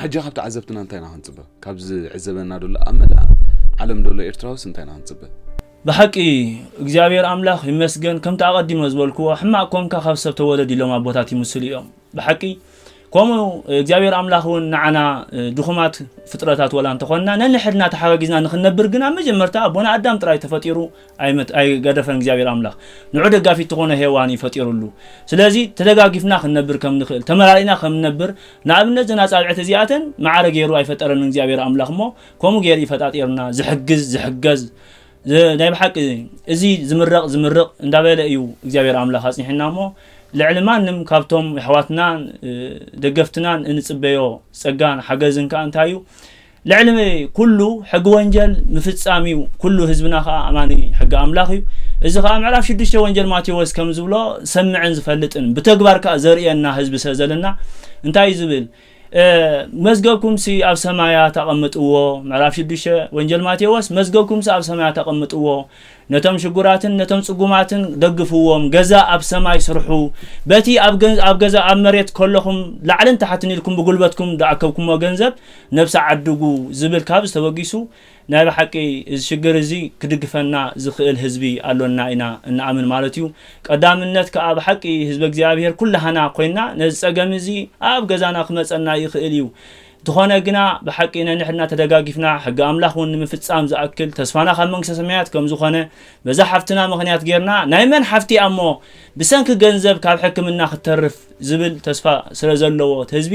ሕጂ ካብ ተዓዘብትና እንታይ ኢና ክንጽበ? ካብዚ ዕዘበና ደሎ ኣብ መላእ ዓለም ደሎ ኤርትራውስ እንታይ ኢና ክንጽበ? ብሓቂ እግዚኣብሔር ኣምላኽ ይመስገን። ከምቲ ኣቐዲመ ዝበልክዎ፣ ሕማቕ ኮንካ ካብ ሰብ ተወለድ ኢሎም ኣቦታት ይምስሉ እዮም። ብሓቂ ከምኡ እግዚኣብሔር ኣምላኽ እውን ንዓና፣ እ፣ ድኹማት ፍጥረታት ወላ እንተኾንና፣ ነንሕድና ተሓጋጊዝና ንኽንነብር ግን ኣብ መጀመርታ ኣቦና ኣዳም ጥራይ ተፈጢሩ ኣይመት-፣ ኣይገደፈን እግዚኣብሔር ኣምላኽ። ንዑ ደጋፊት ትኾነ ሄዋን እዩ ፈጢሩሉ። ስለዚ ተደጋጊፍና ክንነብር ከም ንኽእል፣ ተመላሊእና ከም ንነብር፣ ንኣብነት ዘን ኣጻብዕቲ እዚኣተን ማዕረ ገይሩ ኣይፈጠረን እግዚኣብሔር ኣምላኽ እሞ፣ ከምኡ ገይሩ እዩ ፈጣጢርና፣ ዝሕግዝ፣ ዝሕገዝ፣ ዝ-፣ ናይ ብሓቂ እዚ ዝምረቕ፣ ዝምርቕ እንዳበለ እዩ እግዚኣብሔር ኣምላኽ ኣጽኒሕና እሞ፣ ልዕሊ ማንም ካብቶም ኣሕዋትናን፣ እ፣ ደገፍትናን እንጽበዮ ጸጋን ሓገዝን ከኣ እንታይ እዩ? ልዕሊ ኩሉ ሕጊ ወንጀል ምፍጻም እዩ ኩሉ ህዝብና ከኣ ኣማኒ ሕጊ ኣምላኽ እዩ። እዚ ከኣ ምዕራፍ ሽዱሽተ ወንጀል ማቴዎስ ከም ዝብሎ ዝሰምዕን ዝፈልጥን ብተግባር ከኣ ዘርእየና ህዝቢ ስለ ዘለና እንታይ እዩ ዝብል? እ፣ መዝገብኩምሲ ኣብ ሰማያት ኣቐምጥዎ። ምዕራፍ ሽዱሽተ ወንጀል ማቴዎስ፣ መዝገብኩምሲ ኣብ ሰማያት ኣቐምጥዎ። ነቶም ሽጉራትን ነቶም ጽጉማትን ደግፍዎም። ገዛ ኣብ ሰማይ ስርሑ። በቲ ኣብ ገን-፣ ኣብ ገዛ ኣብ መሬት ከለኹም ላዕልን ታሕትን ኢልኩም ብጉልበትኩም ዝኣከብኩሞ ገንዘብ ነብሲ ዓድጉ ዝብል ካብ ዝተበጊሱ ናይ ብሓቂ እዚ ሽግር እዚ ክድግፈና ዝኽእል ህዝቢ ኣሎና ኢና እንኣምን ማለት እዩ። ቀዳምነት ከኣ ብሓቂ ህዝቢ እግዚኣብሔር ኩላህና ኮይንና ነዚ ጸገም እዚ ኣብ ገዛና ክመጸና ይኽእል እዩ። እንተኾነ ግና ብሓቂ ነንሕድና ተደጋጊፍና ሕጊ ኣምላኽ እውን ንምፍጻም ዝኣክል ተስፋና ካብ መንግስተ ሰማያት ከም ዝኾነ በዛ ሓፍትና ምኽንያት ጌርና ናይ መን ሓፍቲ እያ እሞ ብሰንኪ ገንዘብ ካብ ሕክምና ክትተርፍ ዝብል ተስፋ ስለ ዘለዎ እቲ ህዝቢ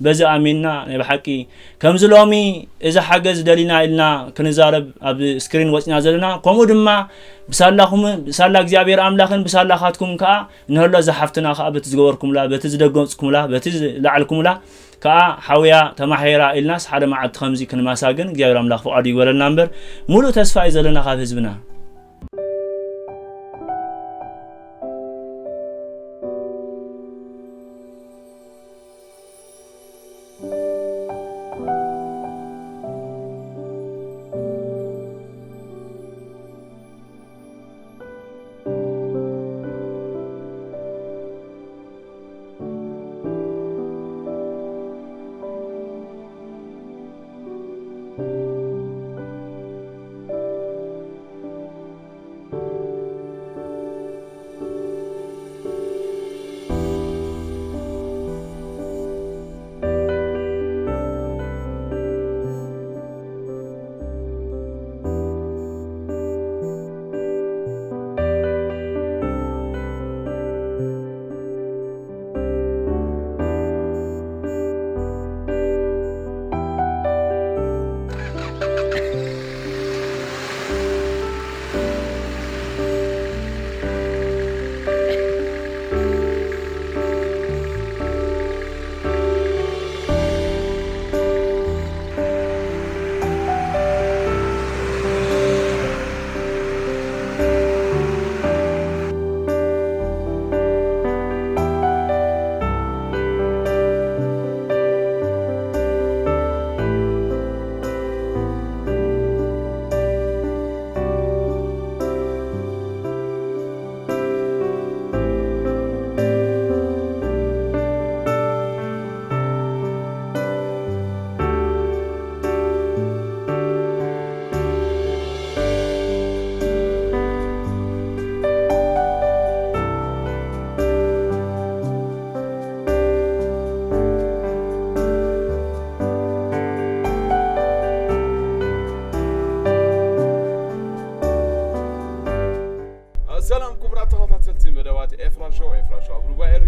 በዚ ኣሚንና ናይ ብሓቂ ከምዚ ሎሚ እዚ ሓገዝ ደሊና ኢልና ክንዛረብ ኣብ ስክሪን ወፂና ዘለና ከምኡ ድማ ብሳላኹም ብሳላ እግዚኣብሔር ኣምላኽን ብሳላኻትኩም ከዓ እንህሎ እዛ ሓፍትና ከዓ በቲ ዝገበርኩምላ በቲ ዝደገፅኩምላ በቲ ዝለዓልኩምላ ከዓ ሓውያ ተማሒራ ኢልናስ ሓደ መዓልቲ ከምዚ ክንማሳግን እግዚኣብሔር ኣምላኽ ፍቓዱ ይግበረልና እምበር ሙሉእ ተስፋ እዩ ዘለና ካብ ህዝብና። ሰላም ክቡራት ተኸታተልቲ መደባት ኤፍራ ሾው፣ ኤፍራ ሾው ኣብ ሩባ ኤሪ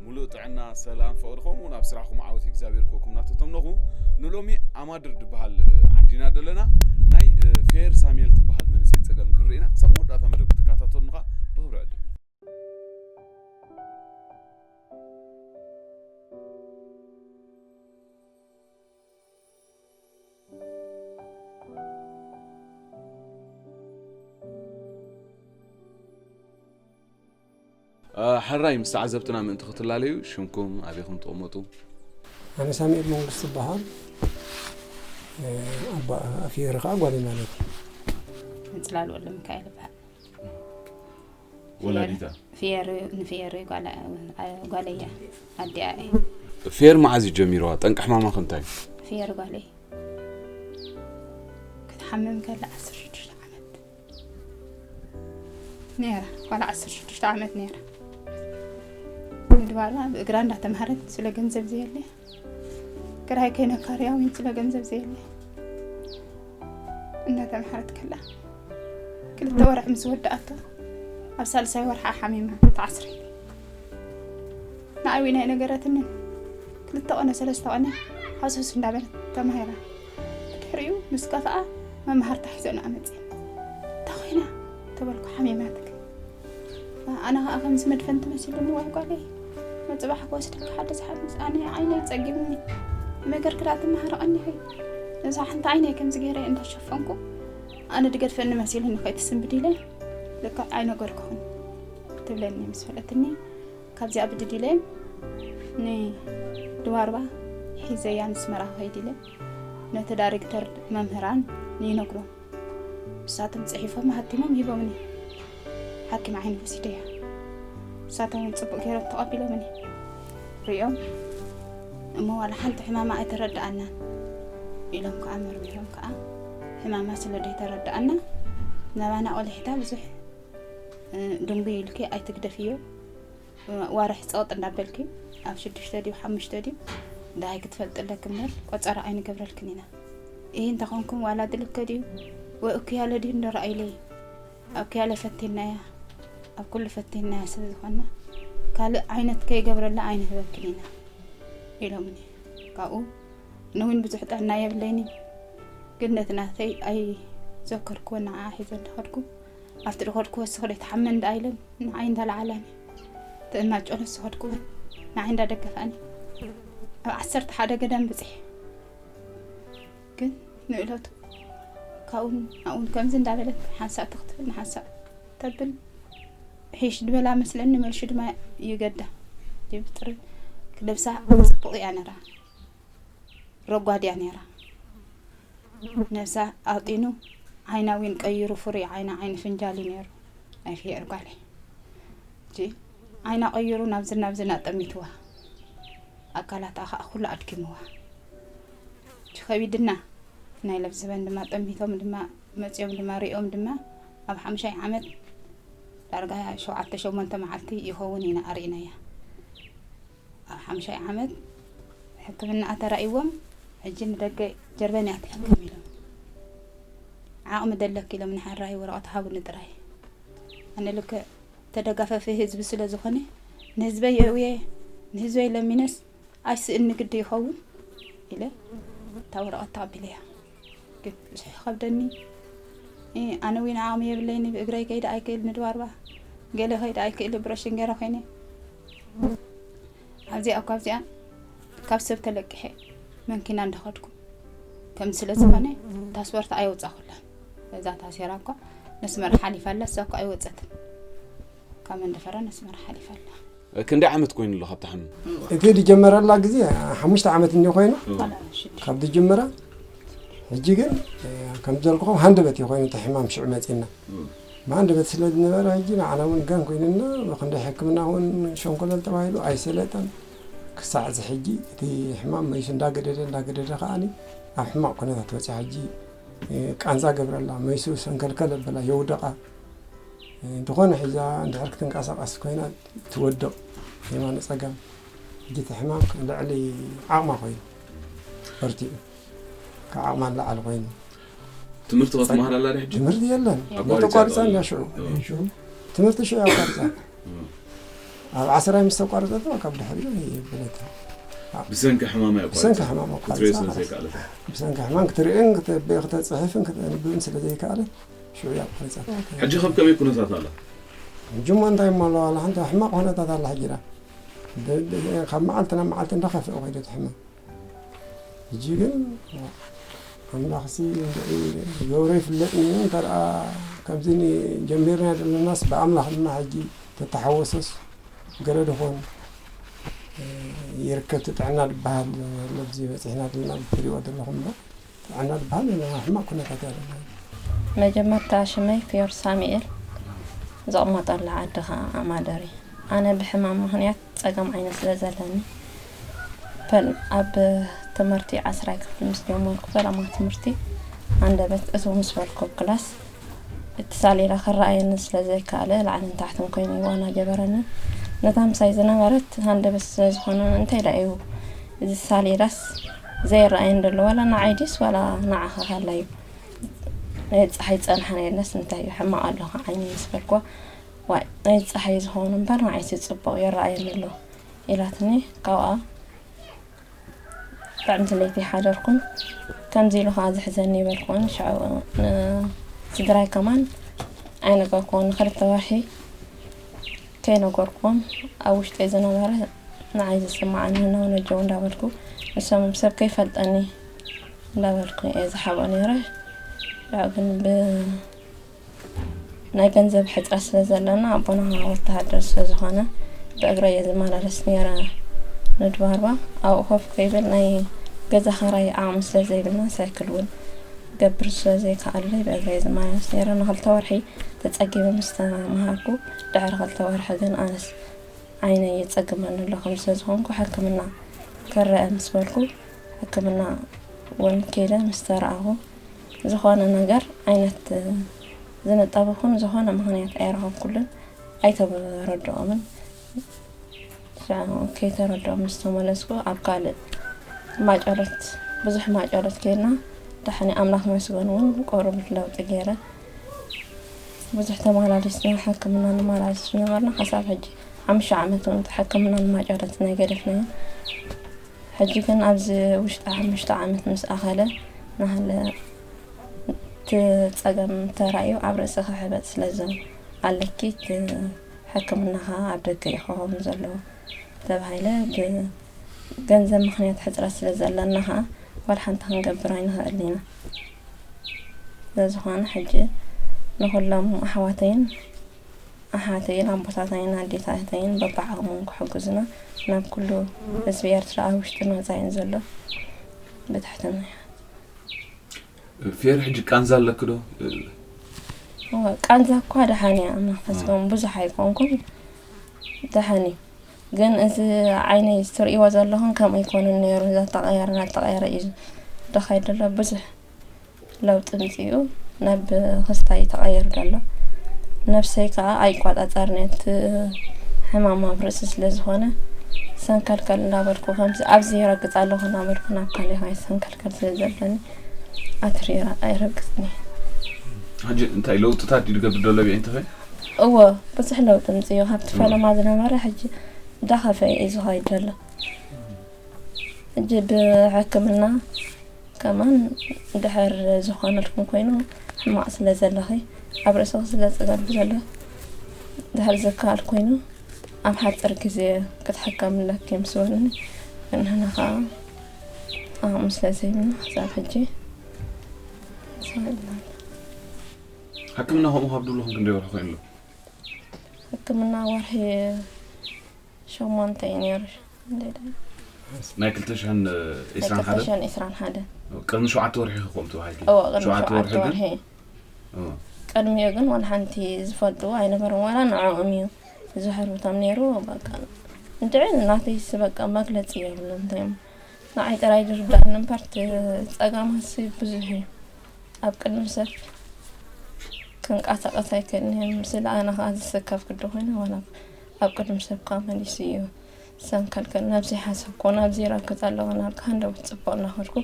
ሙሉእ ጥዕና፣ ሰላም፣ ፍቕሪ ከምኡ እውን ኣብ ስራሕኩም ዓወት እግዚኣብሔር ክህበኩም እናተተምነኹ ንሎሚ ኣማድር ዝበሃል ዓዲና ደለና ናይ ፌር ሳሙኤል ትበሃል መንእሰይ ጸገም ክንርኢ ኢና። ክሳብ መወዳእታ መደብ ክትከታተሉና ብኽብሪ ዕድም። እ፣ ሕራይ ምስ ተዓዘብትና ምእንቲ ክትላለዩ ሽምኩም ኣበይኹም ትቕመጡ? ኣነ ሳሙኤል መንግስቱ እበሃል። እ፣ ኣባ ኣፍየሪ ኸዓ ጓለይ ማለት እዩ። ጽላል ወልደሚካኤል እበሃል። ወላዲታ? ፍየሪ፣ ንፍየሪ ጓላ-፣ ጓለያ ኣዲኣ እየ። ፌር መዓዝ እዩ ጀሚርዋ? ጠንቂ ሕማማ ከ እንታይ እዩ? ፌር ጓለይ ክትሓምም ከላ ዓሰርተ ሽዱሽተ ዓመት ነይራ። ጓል ዓሰርተ ሽዱሽተ ዓመት ነይራ። ድባባ ብእግራ እንዳተምሃረት ስለ ገንዘብ ዘየለ፣ ክራይ ከይነካርያ እውን ስለ ገንዘብ ዘየለ እንዳተምሃረት ከላ፣ ክልተ ወርሒ ምስ ወዳኣቶ ኣብ ሳልሳይ ወርሓ ሓሚማ ተዓስረት። ንዓይ እውን ኣይነገረትንን። ክልተ ቐነ ሰለስተ ቐነ ሃሰስ እንዳበለት ተማሂራ። ብድሕሪኡ ምስ ከፍኣ መምሃርታ ሒዘንኣ መፅየን። እንታይ ኮይና? ተበልኩ። ሓሚማትክ። ኣነ ኸዓ ከምዚ መድፈንቲ መሲሉኒ፣ ዋይ ጓለይ፣ ንፅባሕ ክወስደካ ሓደ ዝሓት ምስ ኣነ ዓይነይ ፀጊምኒ። መገር ክዳ ትመሃረቐኒ ኸይ እዛ ሓንቲ ዓይነይ ከምዚ ገይረ እንዳሸፈንኩ ኣነ ድገድፈኒ መሲሉኒ ከይትስንብድ ኢለ ልክዕ ኣይነገርኩኽን ትብለኒ ምስ ፈለትኒ ካብዚኣ ብድድ ኢለ ንድዋርባ ሒዘያ ንስመራ ክኸይድ ኢለ ነቲ ዳይሬክተር መምህራን ንይነግሮም። ንሳቶም ጽሒፎም ሃቲሞም ሂቦምኒ። ሓኪም ዓይኒ ወሲደያ። ንሳቶም እውን ጽቡቕ ገይሮም ተቐቢሎምኒ። ሪኦም እሞ ዋላ ሓንቲ ሕማማ ኣይተረድኣናን ኢሎም ከዓ መርሚሮም ከዓ ሕማማ ስለ ዘይተረድኣና ናባና ቆሊሕታ ብዙሕ ድንጉይ ኢልኪ ኣይትግደፍዮ። ዋርሒ ጸቕጥ እንዳበልኪ ኣብ ሽዱሽተ ድዩ ሓሙሽተ ድዩ ደሃይ ክትፈልጢ ኣለኪ እምበር ቆጸራ ኣይንገብረልክን ኢና። ይህ እንተኾንኩም ዋላ ድልከ ድዩ ወይ እኩያለ ድዩ እንደረኣይለይ ኣብ ክያለ ፈቲናያ ኣብ ኩሉ ፈቲናያ ስለ ዝኾና ካልእ ዓይነት ከይገብረላ ኣይንህበክን ኢና ኢሎምኒ። ካብኡ ንውን ብዙሕ ጥዕና የብለይኒ ግን ነቲ ናተይ ኣይዘከርክወን ንዓኣ ሒዘ እንዳኸድኩ ኣብቲ ድኸድኩ ወስኽ ደይትሓመ እንዳ ኢለን ንዓይ እንዳለዓላኒ ትእማጮ ነስኸድኩ ንዓይ እንዳደገፋኒ ኣብ ዓሰርተ ሓደ ገዳም ብፅሕ ግን ንእለቱ ካብኡን ኣብኡን ከምዚ እንዳበለት ሓንሳእ ትኽትብል ንሓንሳእ ተብል ሒሽ ድበላ መስለኒ መልሹ ድማ ይገዳ ይብጥሪ ክለብሳ ፅቡቕ እያ ነራ ረጓድ እያ ነራ ነብሳ ኣጢኑ ዓይና ዊን ቀይሩ ፍሩይ ዓይና ዓይኒ ፍንጃል እዩ ነይሩ ናይ ፍየር ጓለይ እቲ ዓይና ቀይሩ ናብዚ ናብዚ ናጠሚትዋ ኣካላታ ከዓ ኩሉ ኣድኪምዋ እቲ ከቢድና ናይ ለብዝበን ድማ ጠሚቶም ድማ መፅኦም ድማ ሪኦም ድማ ኣብ ሓምሻይ ዓመት ዳርጋ ሸውዓተ ሸሞንተ መዓልቲ ይኸውን ኢና ኣርኢናያ ኣብ ሓምሻይ ዓመት ሕክምና ኣተራእይዎም ሕጂ ንደገ ጀርበን እያ ትሕከም ኢሎም ዓቕሚ ደለክ ኢሎም ንሓራይ ወረቐት ሃቡኒ ጥራይ ኣነ ልክዕ ተደጋፈፊ ህዝቢ ስለ ዝኾነ ንህዝበይ የእውየ ንህዝበይ ለሚነስ ኣይስእኒ ግዲ ይኸውን ኢለ እታ ወረቐት ተቐቢለያ ግን ብዙሕ ይኸብደኒ ኣነ ዊን ዓቕሚ የብለይኒ ብእግረይ ከይደ ኣይክእል ንድባርባ ገለ ከይደ ኣይክእል ብረሽን ገይረ ኮይነ ኣብዚኣ ካብዚኣ ካብ ሰብ ተለቂሐ መንኪና እንዳኸድኩ ከም ስለ ዝኾነ ታስፖርት ኣይወፃኹላን እዛ ታሴራ እኳ ነስመራ ሓሊፋ ኣላ እሳ እኳ ኣይወፀትን ካብ መንደፈራ ነስመራ ሓሊፋ ኣላ ክንደይ ዓመት ኮይኑ ኣሎ ካብ ትሓምም? እቲ ዝጀመረላ ግዜ ሓሙሽተ ዓመት እንዲ ኮይኑ ካብ ዝጅምራ ሕጂ ግን ከም ዘልኩኹም ሃንደበት እዩ ኮይኑ እቲ ሕማም ሽዑ መፂና ብሃንደበት ስለ ዝነበረ ሕጂ ንዓና እውን ገን ኮይንና ብክንደይ ሕክምና እውን ሸንኮለል ተባሂሉ ኣይሰለጠን ክሳዕ እዚ ሕጂ እቲ ሕማም መይሱ እንዳገደደ እንዳገደደ ከዓኒ ኣብ ሕማቕ ኩነታት ወፂ ሕጂ ቃንዛ ገብረላ መይሱ ሰንከልከል ኣበላ የውደቓ ዝኾነ ሒዛ እንድሕር ክትንቀሳቐስ ኮይና ትወድቕ የማነ ጸጋም ሕጂ እቲ ሕማም ልዕሊ ዓቕማ ኮይኑ በርቲዑ ካብ ዓቕማ ንላዓሊ ኮይኑ ትምህርቲ ክትመሃር ኣላ ድሕጂ ትምህርቲ የለን ኣቋሪጻ ተቋሪጻ እያ። እንዳ ሽዑ ሽዑ ትምህርቲ ሽዑ ኣቋሪጻ ኣብ ዓስራይ ምስ ተቋረጸት ካብ ድሕሪኡ ይብለታ ብሰንኪ ሕማማ እያ ብሰንኪ ኣቋሪጻ። ሕማም ክትሪኦ ኣቋሪጻ ስለ ዘይከኣለት እያ። ብሰንኪ ሕማም ክትርእን ክተ- ክተጽሕፍን ክተንብብን ስለ ዘይከኣለት ሽዑ እያ ኣቋሪጻ ሕጂ ካብ ከመይ ኩነታት ኣላ? ሕጂ እሞ እንታይ እሞ ኣለዋ ዋላ ሓንቲ ሕማቕ ኩነታት ኣላ ሕጂ ዳ ብ- ብ- ካብ መዓልቲ ናብ መዓልቲ እንዳኸፍአ ኮይደ እቲ ሕማም ሕጂ ግን ኣምላኽሲ እንድዒ ገብሮ ይፍለጥ እዩ እንተ ደኣ ከምዚ ጀሚርና ዘለናስ ብኣምላኽ ድማ ሕጂ ተተሓወሶስ ገለ ድኾን ይርከብ እቲ ጥዕና ዝበሃል ኣብዚ በፂሕና ዘለና ትሪእዎ ዘለኹም እምበር ጥዕና ዝበሃል ሕማቕ ኩነታት እያ ዘለና። መጀመርታ ሽመይ ፊዮር ሳሙኤል ዝቕመጠሉ ዓዲ ኸዓ ኣማደር እዩ። ኣነ ብሕማም ምኽንያት ፀገም ዓይኒ ስለ ዘለኒ ፈል ኣብ ትምህርቲ ዓስራይ ክፍሊ ምስ ጀመርኩ፣ ፈለማ ትምህርቲ ሃንደበት እትው ምስ በልኩ ኣብ ክላስ፣ እቲ ሳሌዳ ክረኣየኒ ስለ ዘይከኣለ፣ ላዕልን ታሕትን ኮይኑ ዋና ጀበረኒ። ነታ ምሳይ ዝነበረት ሃንደበት ስለ ዝኾነ፣ እንታይ ደኣ እዩ እዚ ሳሌዳስ ዘይረኣየኒ ዘሎ? ዋላ ንዓይ ድዩስ ዋላ ንዓኻ ካላ እዩ? ናይ ጸሓይ ጸንሓና የለስ፣ እንታይ እዩ ሕማቕ ኣሎ ዓይኒ ምስ በልኩዋ፣ ዋይ፣ ናይ ጸሓይ ዝኾኑ እምበር ንዓይሲ ጽቡቕ ይረኣየኒ ኣሎ ኢላትኒ። ካብኣ ብጣዕሚ ለይቲ ሓደርኩን ከምዚ ኢሉ ከዓ ዝሕዘኒ ይበልኩን። ሽዑ ንስድራይ ከማን ኣይነገርኩን። ንክልተ ወርሒ ከይነገርኩን ኣብ ውሽጠይ ዝነበረ ንዓይ ዝስማዓኒ ነው ነጀው እንዳበልኩ፣ ንሶም ሰብ ከይፈልጠኒ እንዳበልኩ እየ ዝሓብኦ ነይረ። ሽዑ ግን ብ ናይ ገንዘብ ሕጽረት ስለ ዘለና፣ ኣቦና ወተሃደር ስለ ዝኾነ፣ ብእግረይ እየ ዝመላለስ ነይረ ንድባርባ። ኣብኡ ኮፍ ከይብል ናይ ገዛ ኸራይ ዓቕሚ ስለ ዘይብልና፣ ሳይክል እውን ገብር ስለ ዘይከኣለይ፣ ብእግረይ እየ ዝመላለስ ነይረ። ንኽልተ ወርሒ ተጸጊበ ምስ ተመሃርኩ፣ ድሕሪ ክልተ ወርሒ ግን ኣነስ ዓይነይ የጸግመኒ ኣሎ፣ ከም ስለ ዝኾንኩ ሕክምና ክረአ ምስ በልኩ፣ ሕክምና እውን ከይደ ምስ ተረኣኹ፣ ዝኾነ ነገር ዓይነት ዝንጣብ ይኹን ዝኾነ ምኽንያት ኣይረኸብኩሉን፣ ኣይተረድኦምን። ሽዑ ከይተረድኦም ምስ ተመለስኩ፣ ኣብ ካልእ ማጨረት፣ ብዙሕ ማጨረት ከይድና፣ ደሓን ኣምላኽ መስገን እውን ቁሩብ ለውጢ ገይረ። ብዙሕ ተመላሊስና፣ ሕክምና ንመላለስ ዝነበርና፣ ክሳብ ሕጂ ሓሙሽተ ዓመት እውን እቲ ሕክምና ንማጨረት ናይ ገደፍናዮ። ሕጂ ግን ኣብዚ ውሽጢ ሓሙሽተ ዓመት ምስ ኣኸለ፣ ናህለ እቲ ጸገም ተራእዩ፣ ኣብ ርእስኺ ሕበጥ ስለ ዘሎ ኣለኪ፣ እቲ ሕክምናኻ ኣብ ደገ እዩ ክኸውን ዘለዎ ተባሂለ። ብገንዘብ ምኽንያት ሕጽረት ስለ ዘለና ኸኣ፣ ዋላ ሓንቲ ክንገብር ኣይንኽእልን ኢና። ስለዝኾነ ሕጂ ንኹሎም ኣሕዋተይን ኣሓተይን ኣቦታተይን ኣዴታተይን በብዓቕሞም ክሕግዙና፣ ናብ ኩሉ ህዝቢ ኤርትራ ኣብ ውሽጥን ወጻኢን ዘሎ ብትሕትና። ፌር ሕጂ ቃንዛ ኣለኪ ዶ? እወ፣ ቃንዛ እኳ ደሓን እየ፣ ኣምላኽ መስገን ብዙሕ ኣይኮንኩን፣ ደሓን እዩ። ግን እዚ ዓይነይ እትርእይዎ ዘለኹም ከምኡ ኣይኮነን ነይሩ፣ እናተቐየረ እናተቐየረ እዩ ዝደኸይ ዘሎ። ብዙሕ ለውጢ ምጽኡ ናብ ክስታይ ተቐይሩ ዘሎ። ነብሰይ ከኣ ኣይቋጻጸርን እየ፣ እቲ ሕማም ኣብ ርእሲ ስለ ዝኾነ፣ ሰንከልከል እናበልኩ፣ ከምዚ ኣብዚ ይረግጽ ኣለኹ እናበልኩ ናብ ካልእ ከይድ ሰንከልከል ስለ ዘብለኒ፣ ኣትሪራ ኣይረግጽን እየ። ሕጂ እንታይ ለውጥታት ድዩ ዝገብር ዘሎ ብዒንትኺ? እወ፣ ብዙሕ ለውጢ ምጽኡ። ካብቲ ፈለማ ዝነበረ ሕጂ ዳኸፈ እዩ ዝኸይድ ዘሎ። ሕጂ ብሕክምና ከማን ድሕር ዝኾነልኩም ኮይኑ ሕማቕ ስለ ዘለኺ፣ ኣብ ርእስኺ ስለ ጸገም ዘሎ፣ ድሕር ዝከኣል ኮይኑ ኣብ ሓጺር ግዜ ክትሕከምለኪ ምስ በሉኒ፣ ግን ንሕና ኸኣ ዓቕሚ ስለ ዘይብልና ክሳብ ሕጂ ሰቒልና። ሕክምና ከምኡ ካብ ድብለኹም ክንደይ ወርሒ ኮይኑ ኣሎ? ሕክምና ወርሒ ሸሞንተ እዩ ነይሩ። ክንደይ ደኣ? ናይ ክልተ ሽሕን ዕስራን ሓደን? ክልተ ሽሕን ዕስራን ሓደን። ቅድሚ ሸውዓተ ወርሒ ክኸውን ተባሂልኪ? እወ፣ ቅድሚ ሸውዓተ ወርሒ ግን? እወ። ቅድሚኡ ግን ዋላ ሓንቲ ዝፈልጡ ኣይነበሩን፣ ዋላ ንዕኦም እዩ ዝሕርብቶም ነይሩ። በቃ፣ እንድዒ ናተይስ በቃ መግለጺ የብሉን፣ እንታይ እሞ ንዓይ ጥራይ ዝርዳእኒ እምበር፣ እቲ ጸገማትሲ ብዙሕ እዩ። ኣብ ቅድሚ ሰብ ክንቀሳቐስ ኣይክእልን እየ። ምስላ ኣነ ኸኣ ዝስከፍ ግዲ ኮይነ፣ ዋላ ኣብ ቅድሚ ሰብ ከኣ መሊሱ እዩ ሰንከልከል። ናብዚ ሓሰብኮ፣ ናብዚ ይረግጽ ኣለኹ እናልካ፣ ሃንደበት ጽቡቕ እናኸድኩ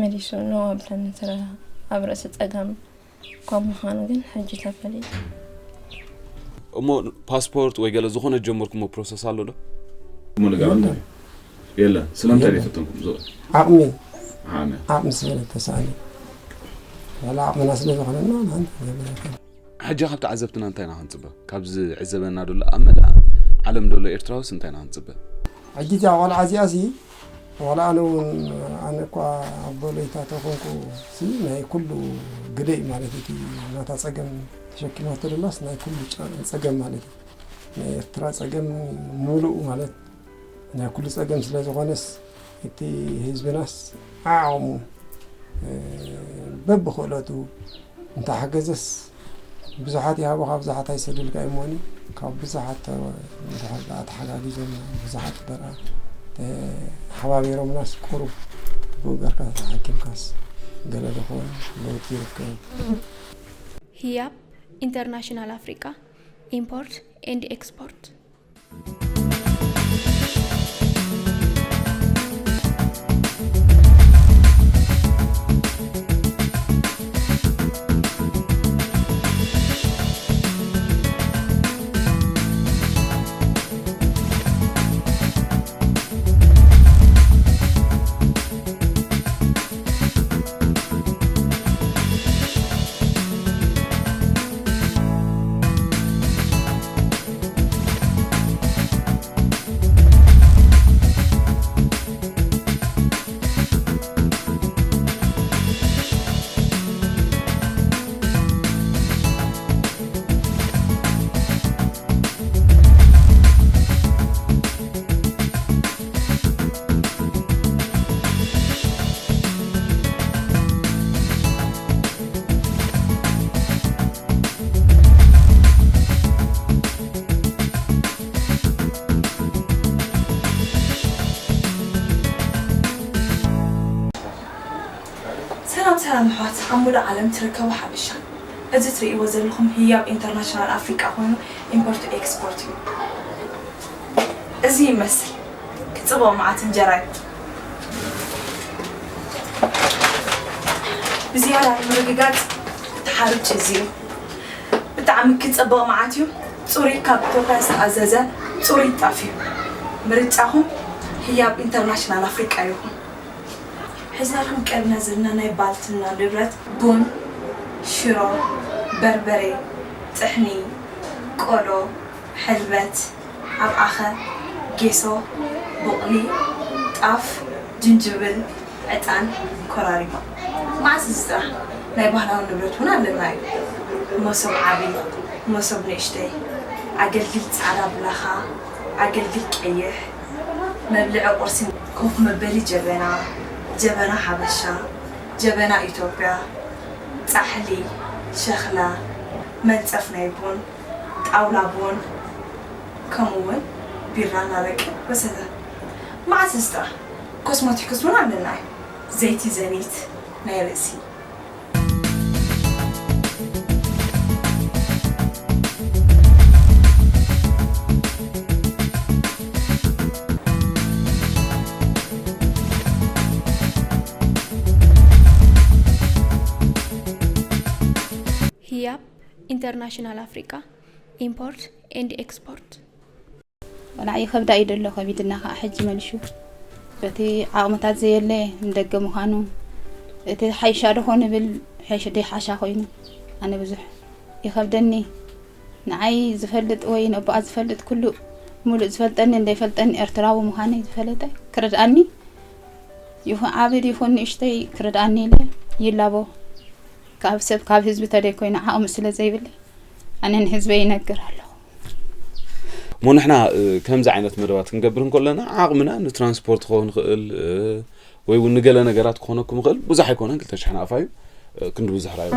መሊሱ ነው ኣብለኒ። እቲ ኣብ ርእሲ ጸገም ካብ ምዃኑ ግን ሕጂ ተፈሊጡ። እሞ ፓስፖርት ወይ ገለ ዝኾነ ጀመርኩሞ ፕሮሰስ ኣሎ ዶ? እሞ ንገረኒ። የለን። ስለምንታይ የለን። ዘይፈተንኩም? ዞ- ዓቕሚ ዓቕሚ። ዓቕሚ ስለ ተሳእነ። ዋላ ዓቕምና ስለ ዝኾነና፣ ንሓንቲ ነገር ኣይኮነን። ሕጂ ካብ ተዓዘብትና እንታይ ኢና ክንጽበ? ካብዚ ዕዘበና ደሎ ኣብ መላእ ዓለም ደሎ ኤርትራውስ እንታይ ኢና ክንጽበ? ሕጂ እዚኣ ቆልዓ እዚኣ ሲ፣ ዋላ ኣነ እውን፣ ኣነ እኳ ኣቦ ለይታ ተኾንኩ ሲ፣ ናይ ኩሉ ግደይ ማለት እዩ። እቲ ናታ ጸገም ተሸኪማቶ ደላስ ናይ ኩሉ ጸ-፣ ጸገም ማለት እዩ። ናይ ኤርትራ ጸገም ምሉእ ማለት ናይ ኩሉ ጸገም ስለ ዝኾነስ፣ እቲ ህዝብናስ ዓቕሙ፣ እ፣ በብኽእለቱ እንተሓገዘስ፣ ብዙሓት ይሃቡ፣ ካብ ብዙሓት ኣይሰደልካ እሞኒ፣ ካብ ብዙሓት ተ-፣ እንተሓ-፣ ተሓጋጊዞም ብዙሓት ደኣ ሓባቢሮምናስ ቁሩብ ብኡ ገርካ ተሓኪምካስ ገለ ዝኾነ ለውጢ ይርከብ። ህያብ ኢንተርናሽናል ኣፍሪቃ ኢምፖርት ኤንድ ኤክስፖርት። ሰላም ሰላም ኣሕዋት ኣብ ሙሉእ ዓለም ትርከቡ ሓበሻ፣ እዚ ትርእይዎ ዘለኹም ህያብ ኢንተርናሽናል ኣፍሪቃ ኮይኑ ኢምፖርት ኤክስፖርት እዩ። እዚ ይመስል ክጽብቕ መዓት እንጀራ እዩ። ብዝያዳ ንምርግጋጽ እቲ ሓርጭ እዚ እዩ። ብጣዕሚ ክጸብቕ መዓት እዩ። ጽሩይ ካብ ኢትዮጵያ ዝተኣዘዘ ጽሩይ ጣፍ እዩ። ምርጫኹም ህያብ ኢንተርናሽናል ኣፍሪቃ ይኹን። ሒዝናልኩም ቀሪብና ዘለና ናይ ባልትና ንብረት ቡን፣ ሽሮ፣ በርበሬ፣ ጥሕኒ፣ ቆሎ፣ ሕልበት፣ ኣብዓኸ፣ ጌሶ፣ ቡቕሊ፣ ጣፍ፣ ጅንጅብል፣ ዕጣን፣ ኮራሪማ። መዓስ እዚ ጥራሕ ናይ ባህላዊ ንብረት እውን ኣለና እዩ። መሶብ ዓቢ፣ መሶብ ንእሽተይ፣ ኣገልግል ጻዕዳ ብላኻ፣ ኣገልግል ቀይሕ፣ መብልዒ ቁርሲ፣ ኮፍ መበሊ ጀበና፣ ጀበና ሓበሻ፣ ጀበና ኢትዮጵያ፣ ጻሕሊ፣ ሸኽላ፣ መንጸፍ ናይ ቡን፣ ጣውላ ቡን፣ ከምኡ እውን ቢራን ኣረቅን ወዘተ። መዓስ እዚ ጥራሕ ኮስሞቲክስ እውን ኣለና እዩ። ዘይቲ ዘኒት ናይ ርእሲ። ህያብ ኢንተርናሽናል ኣፍሪቃ ኢምፖርት ኤንድ ኤክስፖርት። ቆልዓ ይኸብዳ እዩ ደሎ ከቢድና ከዓ ሕጂ መልሹ በቲ ዓቕምታት ዘየለ ንደገ ምዃኑ እቲ ሓይሻ ዶ ኾን ብል ሓይሽ ደይ ሓሻ ኮይኑ ኣነ ብዙሕ ይኸብደኒ። ንዓይ ዝፈልጥ ወይ ነቦኣ ዝፈልጥ ኩሉ ሙሉእ ዝፈልጠኒ እንደይፈልጠኒ ኤርትራዊ ምዃነይ ዝፈለጠ ክርድኣኒ ይኹን ዓብድ ይኹን ንእሽተይ ክርድኣኒ ኢለ ይላቦ ካብ ሰብ ካብ ህዝቢ ተደይ ኮይኑ ዓቕሚ ስለ ዘይብለይ ኣነ ንህዝበይ ይነግር ኣለኹ። እሞ ንሕና ከምዚ ዓይነት መደባት ክንገብር እንከለና ዓቕምና ንትራንስፖርት ክኸውን ይኽእል ወይ እውን ንገለ ነገራት ክኾነኩም ይኽእል ብዙሕ ኣይኮነን ክልተ ሽሕ ናቕፋ እዩ ክንዲ ብዙሕ ራዩ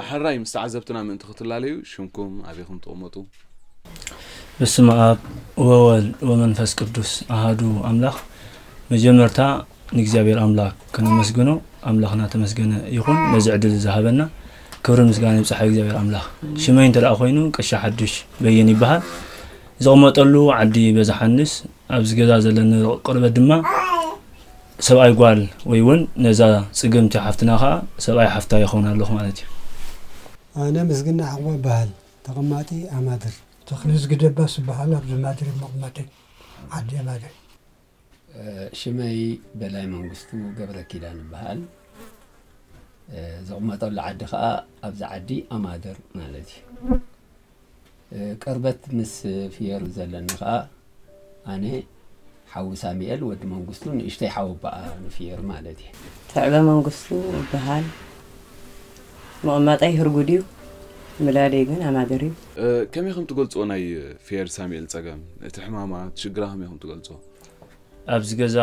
ሕራይ ምስ ተዓዘብትና ምእንቲ ክትላለዩ ሽምኩም ኣበይኹም ትቕመጡ? በስመ ኣብ ወወልድ ወመንፈስ ቅዱስ ኣሃዱ ኣምላኽ። መጀመርታ ንእግዚኣብሔር ኣምላኽ ከነመስግኖ፣ ኣምላኽና ተመስገነ ይኹን ነዚ ዕድል ዝሃበና። ክብርን ምስጋና ይብጻሕ እግዚኣብሔር ኣምላኽ። ሽመይ እንተ ደኣ ኮይኑ ቀሺ ሓዱሽ በየን ይበሃል። ዝቕመጠሉ ዓዲ በዛሓንስ ኣብዚ ገዛ ዘለኒ ቅርበት ድማ ሰብኣይ ጓል ወይ እውን ነዛ ጽግምቲ ሓፍትና ኸኣ ሰብኣይ ሓፍታ ይኸውን ኣለኹ ማለት እዩ። ኣነ ምስግና ዓቕቦ እበሃል። ተቐማጢ ኣማድር። ተኽሊ ዝግደባስ ዝበሃል ኣብዚ ማድሪ መቕመጢ ዓዲ ማድሪ። ሽመይ በላይ መንግስቱ ገብረ ኪዳን ይበሃል። ዝቕመጠሉ ዓዲ ከዓ ኣብዚ ዓዲ ኣማደር ማለት እዩ። ቅርበት ምስ ፍየር ዘለኒ ከዓ ኣነ ሓዊ ሳሚኤል ወዲ መንግስቱ ንእሽተይ ሓወባኣ ንፍየር ማለት እዩ። ትዕበ መንግስቱ ይበሃል። መቐመጠይ ህርጉድ እዩ። ምላደይ ግን ኣማደር እዩ። ከመይ ከም ትገልፅዎ ናይ ፍየር ሳሚኤል ፀገም፣ እቲ ሕማማ፣ እቲ ሽግራ ከመይ ከም ትገልፅዎ? ኣብዚ ገዛ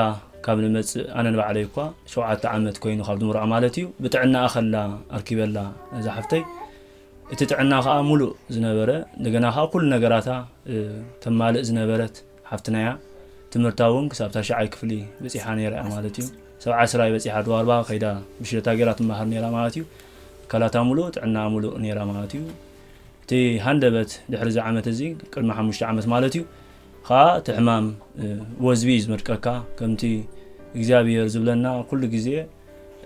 ካብ ንመፅእ ኣነ ንባዕለይ እኳ ሸውዓተ ዓመት ኮይኑ ካብ ዝምርዖ ማለት እዩ። ብጥዕናኣ ከላ ኣርኪበላ ነዛ ሓፍተይ። እቲ ጥዕና ከዓ ሙሉእ ዝነበረ፣ እንደገና ከዓ ኩሉ ነገራታ ተማልእ ዝነበረት ሓፍትና እያ። ትምህርታ እውን ክሳብ ታሽዓይ ክፍሊ በፂሓ ነይራ እያ ማለት እዩ። ሰብዓ ስራይ በፂሓ ድዋርባ ከይዳ ብሽለታ ገይራ ትመሃር ነይራ ማለት እዩ። ኣካላታ ሙሉእ ጥዕና ሙሉእ ነይራ ማለት እዩ። እቲ ሃንደበት ድሕሪ እዚ ዓመት እዚ ቅድሚ ሓሙሽተ ዓመት ማለት እዩ ከዓ እቲ ሕማም ወዝቢ እዩ ዝመድቀካ። ከምቲ እግዚኣብሔር ዝብለና ኩሉ ግዜ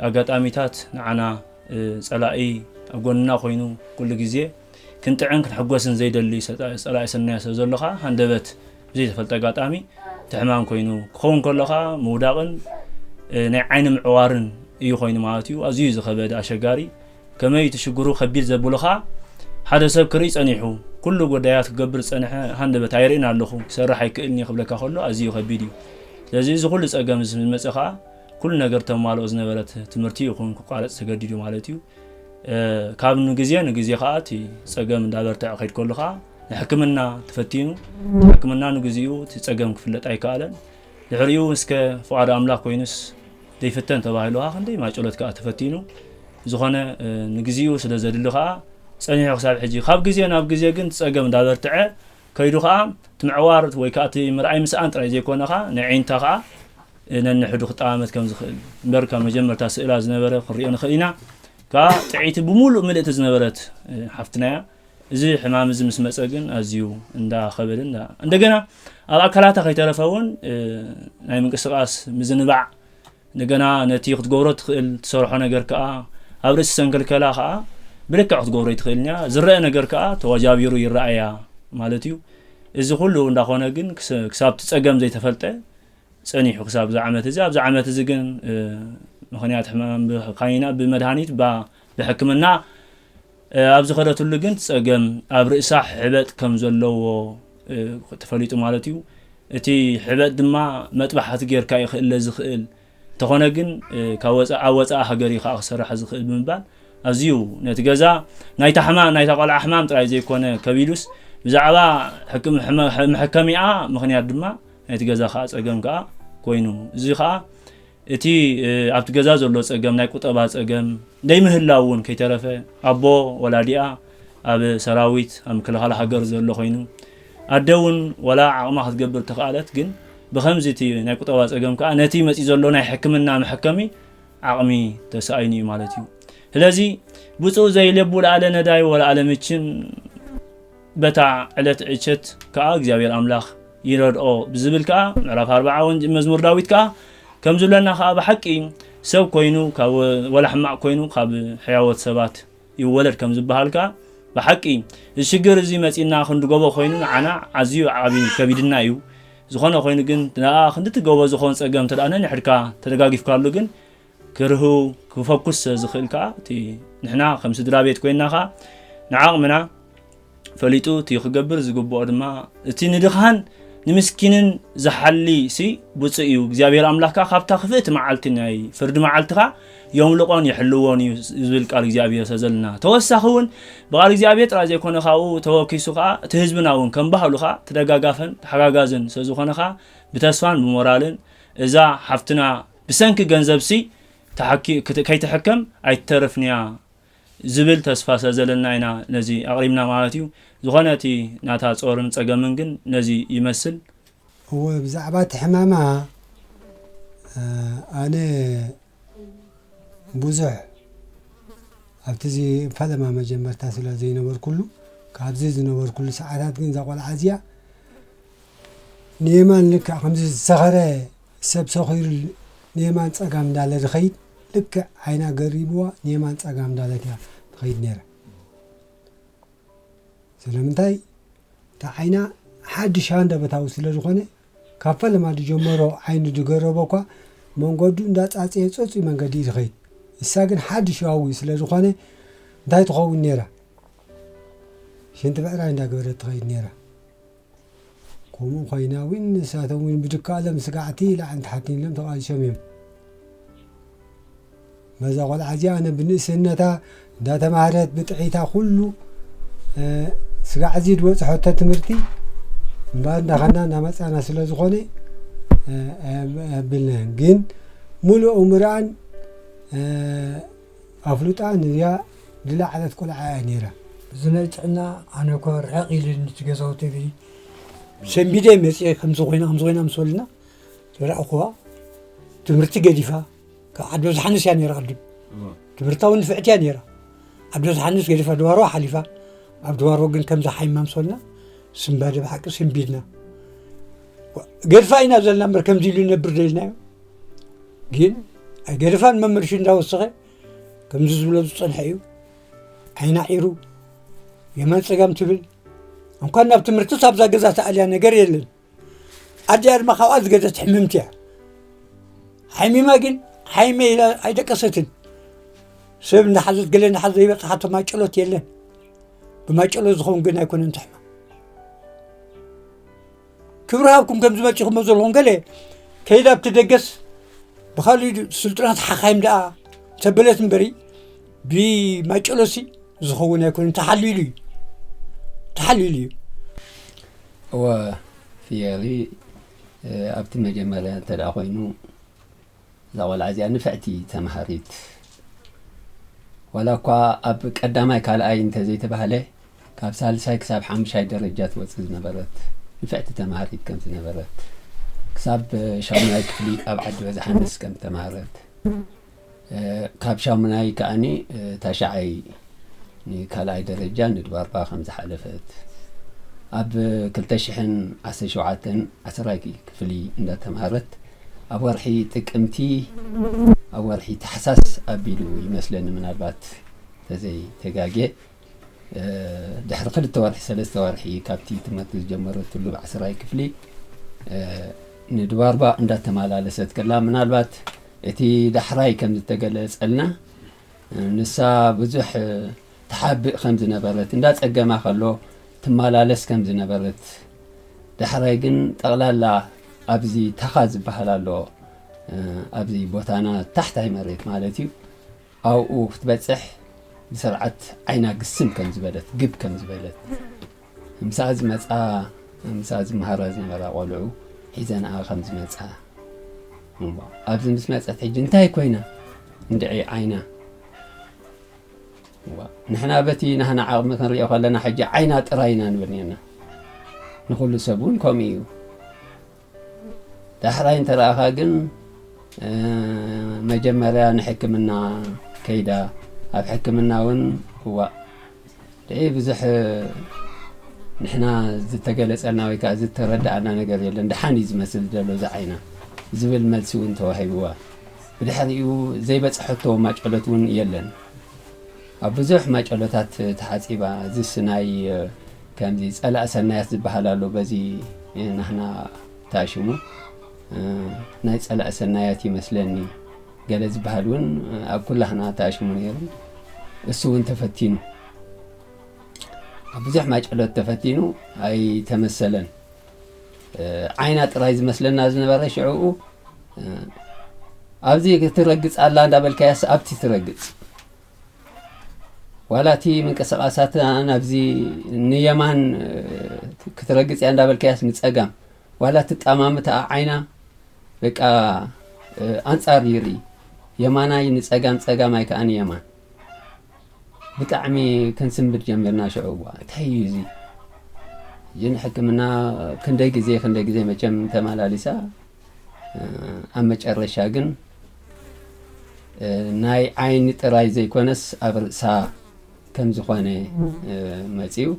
ኣጋጣሚታት ንዓና ጸላኢ ኣብ ጎንና ኮይኑ ኩሉ ግዜ ክንጥዕን ክንሕጎስን ዘይደሊ ጸላኢ ሰናያ ስለ ዘሎ ከዓ ሃንደበት ብዘይተፈልጠ ኣጋጣሚ እቲ ሕማም ኮይኑ ክኸውን ከሎ ከዓ ምውዳቕን ናይ ዓይኒ ምዕዋርን እዩ ኮይኑ ማለት እዩ። ኣዝዩ ዝኸበደ ኣሸጋሪ ከመይ እቲ ሽግሩ ከቢድ ዘብሎ ከዓ ሓደ ሰብ ክርኢ ጸኒሑ ኩሉ ጉዳያት ክገብር ዝጸንሐ ሃንደበት ኣይርእን ኣለኹ ክሰርሕ ኣይክእልን እየ ክብለካ ከሎ ኣዝዩ ከቢድ እዩ። ስለዚ እዚ ኩሉ ጸገም እዚ ምስ መጸ ከዓ ኩሉ ነገር ተማልኦ ዝነበረት ትምህርቲ ይኹን ክቋረጽ ተገዲዱ ማለት እዩ። ካብ ንግዜ ንግዜ ከዓ እቲ ጸገም እንዳበርትዐ ከይድ ከሉ ከዓ ንሕክምና ተፈቲኑ ሕክምና ንግዚኡ እቲ ጸገም ክፍለጥ ኣይከኣለን። ድሕሪኡ እስከ ፍቓድ ኣምላኽ ኮይኑስ ዘይፍተን ተባሂሉ ከዓ ክንደይ ማጨሎት ከዓ ተፈቲኑ ዝኾነ ንግዚኡ ስለ ዘድሊ ከዓ ጸኒሑ ክሳብ ሕጂ ካብ ግዜ ናብ ግዜ ግን እቲ ጸገም እንዳበርትዐ ከይዱ ከዓ እቲ ምዕዋር ወይ ከዓ እቲ ምርኣይ ምስኣን ጥራይ ዘይኮነ ከዓ ናይ ዓይንታ ከዓ ነንሕዱ ክጠማመት ከም ዝኽእል እምበር ካብ መጀመርታ ስእላ ዝነበረ ክንሪኦ ንኽእል ኢና። ከዓ ጥዕይቲ ብምሉእ ምልእቲ ዝነበረት ሓፍትና እያ። እዚ ሕማም እዚ ምስ መፀ ግን ኣዝዩ እንዳኸበደ እንዳ እንደገና ኣብ ኣካላታ ከይተረፈ እውን ናይ ምንቅስቃስ ምዝንባዕ እንደገና ነቲ ክትገብሮ ትኽእል ትሰርሖ ነገር ከዓ ኣብ ርእሲ ሰንከልከላ ከዓ ብልክዕ ክትገብሮ ይትኽእል እያ። ዝረአ ነገር ከዓ ተዋጃቢሩ ይረኣያ ማለት እዩ። እዚ ኩሉ እንዳኾነ ግን ክሳብ እቲ ፀገም ዘይተፈልጠ ፀኒሑ ክሳብ እዚ ዓመት እዚ። ኣብዚ ዓመት እዚ ግን ምኽንያት ሕማም ብካይና ብመድሃኒት ብሕክምና ኣብ ዝኸደትሉ ግን ፀገም ኣብ ርእሳ ሕበጥ ከም ዘለዎ ተፈሊጡ ማለት እዩ። እቲ ሕበጥ ድማ መጥባሕቲ ጌርካ እዩ ክእለ ዝኽእል እንተኾነ ግን ካብ ወፃ ኣብ ወፃኢ ሃገር እዩ ከዓ ክሰርሕ ዝኽእል ብምባል ኣዝዩ ነቲ ገዛ ናይታ ሕማም ናይታ ቆልዓ ሕማም ጥራይ ዘይኮነ ከቢዱስ ብዛዕባ መሐከሚኣ ምኽንያት ድማ ናይቲ ገዛ ከዓ ፀገም ከዓ ኮይኑ እዚ ከዓ እቲ ኣብቲ ገዛ ዘሎ ፀገም ናይ ቁጠባ ፀገም ዘይምህላው እውን ከይተረፈ ኣቦ ወላዲኣ ኣብ ሰራዊት ኣብ ምክልኻል ሃገር ዘሎ ኮይኑ ኣደ እውን ወላ ዓቕማ ክትገብር ተኽኣለት ግን ብኸምዚ እቲ ናይ ቁጠባ ፀገም ከዓ ነቲ መፂ ዘሎ ናይ ሕክምና መሐከሚ ዓቕሚ ተሳኢኑ እዩ ማለት እዩ። ስለዚ ብፁዕ ዘይለቡ ለኣለ ነዳይ ወለኣለ ምችን በታ ዕለት ዕቸት ከዓ እግዚኣብሔር ኣምላኽ ይረድኦ ብዝብል ከዓ ምዕራፍ ኣርብዓ ወንጅ መዝሙር ዳዊት ከዓ ከም ዝብለና ከዓ ብሓቂ ሰብ ኮይኑ ካብ ወላ ሕማቕ ኮይኑ ካብ ሕያወት ሰባት ይወለድ ከም ዝበሃል ከዓ ብሓቂ እዚ ሽግር እዚ መፂና ክንድገቦ ኮይኑ ንዓና ኣዝዩ ዓብዪ ከቢድና እዩ። ዝኾነ ኮይኑ ግን ንኣ ክንድትገቦ ዝኾን ፀገም ተደኣ ነንሕድካ ተደጋጊፍካሉ ግን ክርህው ክፈኩስ ዝኽእል ከዓ እቲ ንሕና ከም ስድራ ቤት ኮይንና ከዓ ንዓቕምና ፈሊጡ እቲ ክገብር ዝግብኦ ድማ እቲ ንድኻን ንምስኪንን ዝሓሊ ሲ ብፁእ እዩ እግዚኣብሔር ኣምላኽ ከዓ ካብታ ክፍእቲ መዓልቲ ናይ ፍርዲ መዓልትኻ የምልቖን ይሕልዎን እዩ ዝብል ቃል እግዚኣብሔር ሰዘልና ተወሳኺ እውን ብቃል እግዚኣብሔር ጥራይ ዘይኮነ ካብኡ ተወኪሱ ከዓ እቲ ህዝብና እውን ከም ባህሉ ከዓ ተደጋጋፈን ተሓጋጋዝን ስለዝኾነ ከዓ ብተስፋን ብሞራልን እዛ ሓፍትና ብሰንኪ ገንዘብ ሲ ተሓኪ- ክት- ከይትሕከም ኣይትተርፍንያ ዝብል ተስፋ ስለዘለና ኢና ነዚ ኣቕሪብና ማለት እዩ። ዝኾነ እቲ ናታ ጾርን ጸገምን ግን ነዚ ይመስል። እወ ብዛዕባ እቲ ሕማማ ኣነ ብዙሕ ኣብቲ እዚ ፈለማ መጀመርታ ስለ ዘይነበርኩሉ ካብዚ ዝነበርኩሉ ሰዓታት ግን እዛ ቆልዓ እዚኣ ንየማን ልክዕ ከምዚ ዝሰኸረ ሰብ ሰኺሩ ንየማን ጸጋም እንዳለ ዝኸይድ ልክዕ ዓይና ገሪብዋ ንየማን ጸጋም እንዳለት እያ ትኸይድ ነይራ። ስለምንታይ እታ ዓይና ሓድሽ ሃንደበታዊ ስለ ዝኾነ፣ ካብ ፈለማ ዝጀመሮ ዓይኑ ዝገረቦ እኳ መንገዱ እንዳጻጸየ ጸጹ መንገዲ እዩ ዝኸይድ። እሳ ግን ሓድሽ ዋዊ ስለ ዝኾነ እንታይ ትኸውን ነይራ? ሽንቲ ብዕራይ እንዳገበረት ትኸይድ ነይራ። ከምኡ ኮይና እውን ንሳቶም እውን ብድካሎም ስጋዕቲ ላዕንቲ ሓቲንሎም ተቓሊሶም እዮም። በዛ ቆልዓ እዚኣ ኣነ ብንእስነታ እንዳተማህረት ብጥዒታ ኩሉ፣ እ፣ ስጋዕ እዚ ዝበፅሐቶ ትምህርቲ እምበኣር እንዳኸና እንዳመፃና ስለ ዝኾነ፣ እ፣ ኣየብ-፣ ኣየብልናን። ግን ሙሉእ እምርኣን፣ እ፣ ኣፍሉጣ ንዚኣ ዝለዓለት ቆልዓ እያ ነይራ። እዚ ናይ ጥዕና ኣነ እኳ ርሕቕ ኢልኒ እቲ ገዛውቲ እብይ ሰንቢደ መፅኤ ከምዚ ኮይና፣ ከምዚ ኮይና ምስ በሉና ዝረኣኹዋ ትምህርቲ ገዲፋ ካብ ዓዲ ዮሃንስ እያ ነይራ ቅድም። እዋ። ትምህርታ እውን ንፍዕቲ እያ ነይራ። ዓዲ ዮሃንስ ገዲፋ ድባሮ ሓሊፋ፣ ኣብ ድባሮ ግን ከምዚ ሓይማ ምስ በሉና ስንባደ ብሓቂ ሰንቢድና። ገድፋ ኢና ዘለና እምበር ከምዚ ኢሉ ይነብር ደልናዮ። ግን ኣይገደፋን መመልሹ እንዳወሰኸ ከምዚ ዝብሎ ዝጸንሐ እዩ። ዓይና ዒሩ የማን ጸጋም ትብል። እንኳን ናብ ትምህርትስ ኣብዛ ገዛ ተኣልያ ነገር የለን። ኣዲኣ ድማ ካብኣ ዝገደት ሕምምቲ እያ። ሓሚማ ግን ሓይመ ኢላ ኣይደቀሰትን። ሰብ እንዳሓዘት ገለ እንዳሓዘ ዘይበጽሓቶ ማጨሎት የለን። ብማጨሎት ዝኸውን ግን ኣይኮነን ትሕማ። ክብሪ ሃብኩም ከም ዝመጺኹሞ ዘለኹም ገለ ከይዳ ኣብቲ ደገስ ብኻልእ ስልጡናት ሓኻይም ደኣ ተበለት እምበሪ ብማጨሎሲ ዝኸውን ኣይኮነን። ተሓሊሉ እዩ። ተሓሊሉ እዩ። እወ፣ ፍየሪ፣ እ፣ ኣብቲ መጀመርያ እንተ ደኣ ኮይኑ፣ እዛ ቆልዓ እዚኣ ንፍዕቲ ተምሃሪት፣ ዋላ እኳ ኣብ ቀዳማይ ካልኣይ እንተ ዘይተባህለ፣ ካብ ሳልሳይ ክሳብ ሓሙሻይ ደረጃ ትወጽእ ዝነበረት ንፍዕቲ ተምሃሪት ከም ዝነበረት፣ ክሳብ ሻሙናይ ክፍሊ ኣብ ዓዲ በዝሓንስ ከም ተምሃረት፣ እ፣ ካብ ሻሙናይ ከኣኒ፣ እ፣ ታሽዓይ ንካልኣይ ደረጃ ንድባርባ ከም ዝሓለፈት፣ ኣብ ክልተ ሽሕን ዓሰርተ ሸውዓተን ዓስራይ ክፍሊ እንዳተምሃረት፣ ኣብ ወርሒ ጥቅምቲ፣ ኣብ ወርሒ ታሕሳስ ኣቢሉ ይመስለኒ፣ ምናልባት ተዘይተጋግየ፣ እ፣ ድሕሪ ክልተ ወርሒ፣ ሰለስተ ወርሒ ካብቲ ትምህርቲ ዝጀመረትሉ ብዓስራይ ክፍሊ፣ እ፣ ንድባርባ እንዳተመላለሰት ከላ፣ ምናልባት እቲ ዳሕራይ ከም ዝተገለጸልና፣ እ፣ ንሳ ብዙሕ፣ እ፣ ትሓብእ ከም ዝነበረት፣ እንዳጸገማ ከሎ ትመላለስ ከም ዝነበረት፣ ዳሕራይ ግን ጠቕላላ ኣብዚ ታኻ ዝበሃል ኣሎ፣ እ፣ ኣብዚ ቦታና ታሕታይ መሬት ማለት እዩ፣ ኣብኡ ክትበጽሕ ብስርዓት ዓይና ግስም ከም ዝበለት፣ ግብ ከም ዝበለት፣ ምሳኣ ዝመጻ፣ ምሳኣ ዝመሃራ ዝነበራ ቆልዑ ሒዘንኣ ከም ዝመጻ። እሞ ኣብዚ ምስ መጸት ሕጂ እንታይ ኮይና? እንድዒ ዓይና። እዋ፣ ንሕና በቲ ናህና ዓቕሚ ክንሪኦ ከለና ሕጂ ዓይና ጥራይ ኢና ንብል ኔርና። ንኹሉ ሰብ እውን ከምኡ እዩ። ዳሕራይ እንተረኣኻ ግን፣ እ፣ መጀመርያ ንሕክምና ከይዳ፣ ኣብ ሕክምና እውን፣ እዋእ፣ ደይ ብዙሕ፣ እ፣ ንሕና ዝተገለጸልና ወይ ከኣ ዝተረድኣና ነገር የለን። ደሓን እዩ ዝመስል ዘሎ እዚ ዓይና ዝብል መልሲ እውን ተዋሂብዋ። ብድሕሪኡ ዘይበጽሐቶ ማጨሎት እውን የለን። ኣብ ብዙሕ ማጨሎታት ተሓጺባ። እዚስ ናይ፣ እ፣ ከምዚ ጸላእ ሰናያት ዝበሃል ኣሎ፣ በዚ፣ እ፣ ናህና ተኣሽሙ፣ እ፣ ናይ ጸላእ ሰናያት ይመስለኒ ገለ ዝበሃል እውን፣ እ፣ ኣብ ኩላህና ተኣሽሙ ነይሩ። እሱ እውን ተፈቲኑ። ኣብ ብዙሕ ማጨሎት ተፈቲኑ ኣይተመሰለን። እ፣ ዓይና ጥራይ ዝመስለና ዝነበረ ሽዕኡ፣ እ፣ ኣብዚ ክትረግጽ ኣላ እንዳበልካያስ ኣብቲ ትረግጽ። ዋላ እቲ ምንቅስቓሳት ናብዚ ንየማን፣ እ፣ ክትረግጽ እያ እንዳበልካያስ ንጸጋም። ዋላ ትጣማምት ዓይና በቃ፣ እ፣ ኣንጻር ይርኢ። የማናይ ንጸጋም፣ ጸጋማይ ከኣ ንየማን። ብጣዕሚ ክንስንብድ ጀሚርና ሽዑ። እዋ፣ እንታይ እዩ እዚ? ሕጂ ንሕክምና ክንደይ ግዜ፣ ክንደይ ግዜ መቸም ተመላሊሳ፣ እ፣ ኣብ መጨረሻ ግን፣ እ፣ ናይ ዓይኒ ጥራይ ዘይኮነስ ኣብ ርእሳ ከም ዝኾነ፣ እ፣ መጺኡ።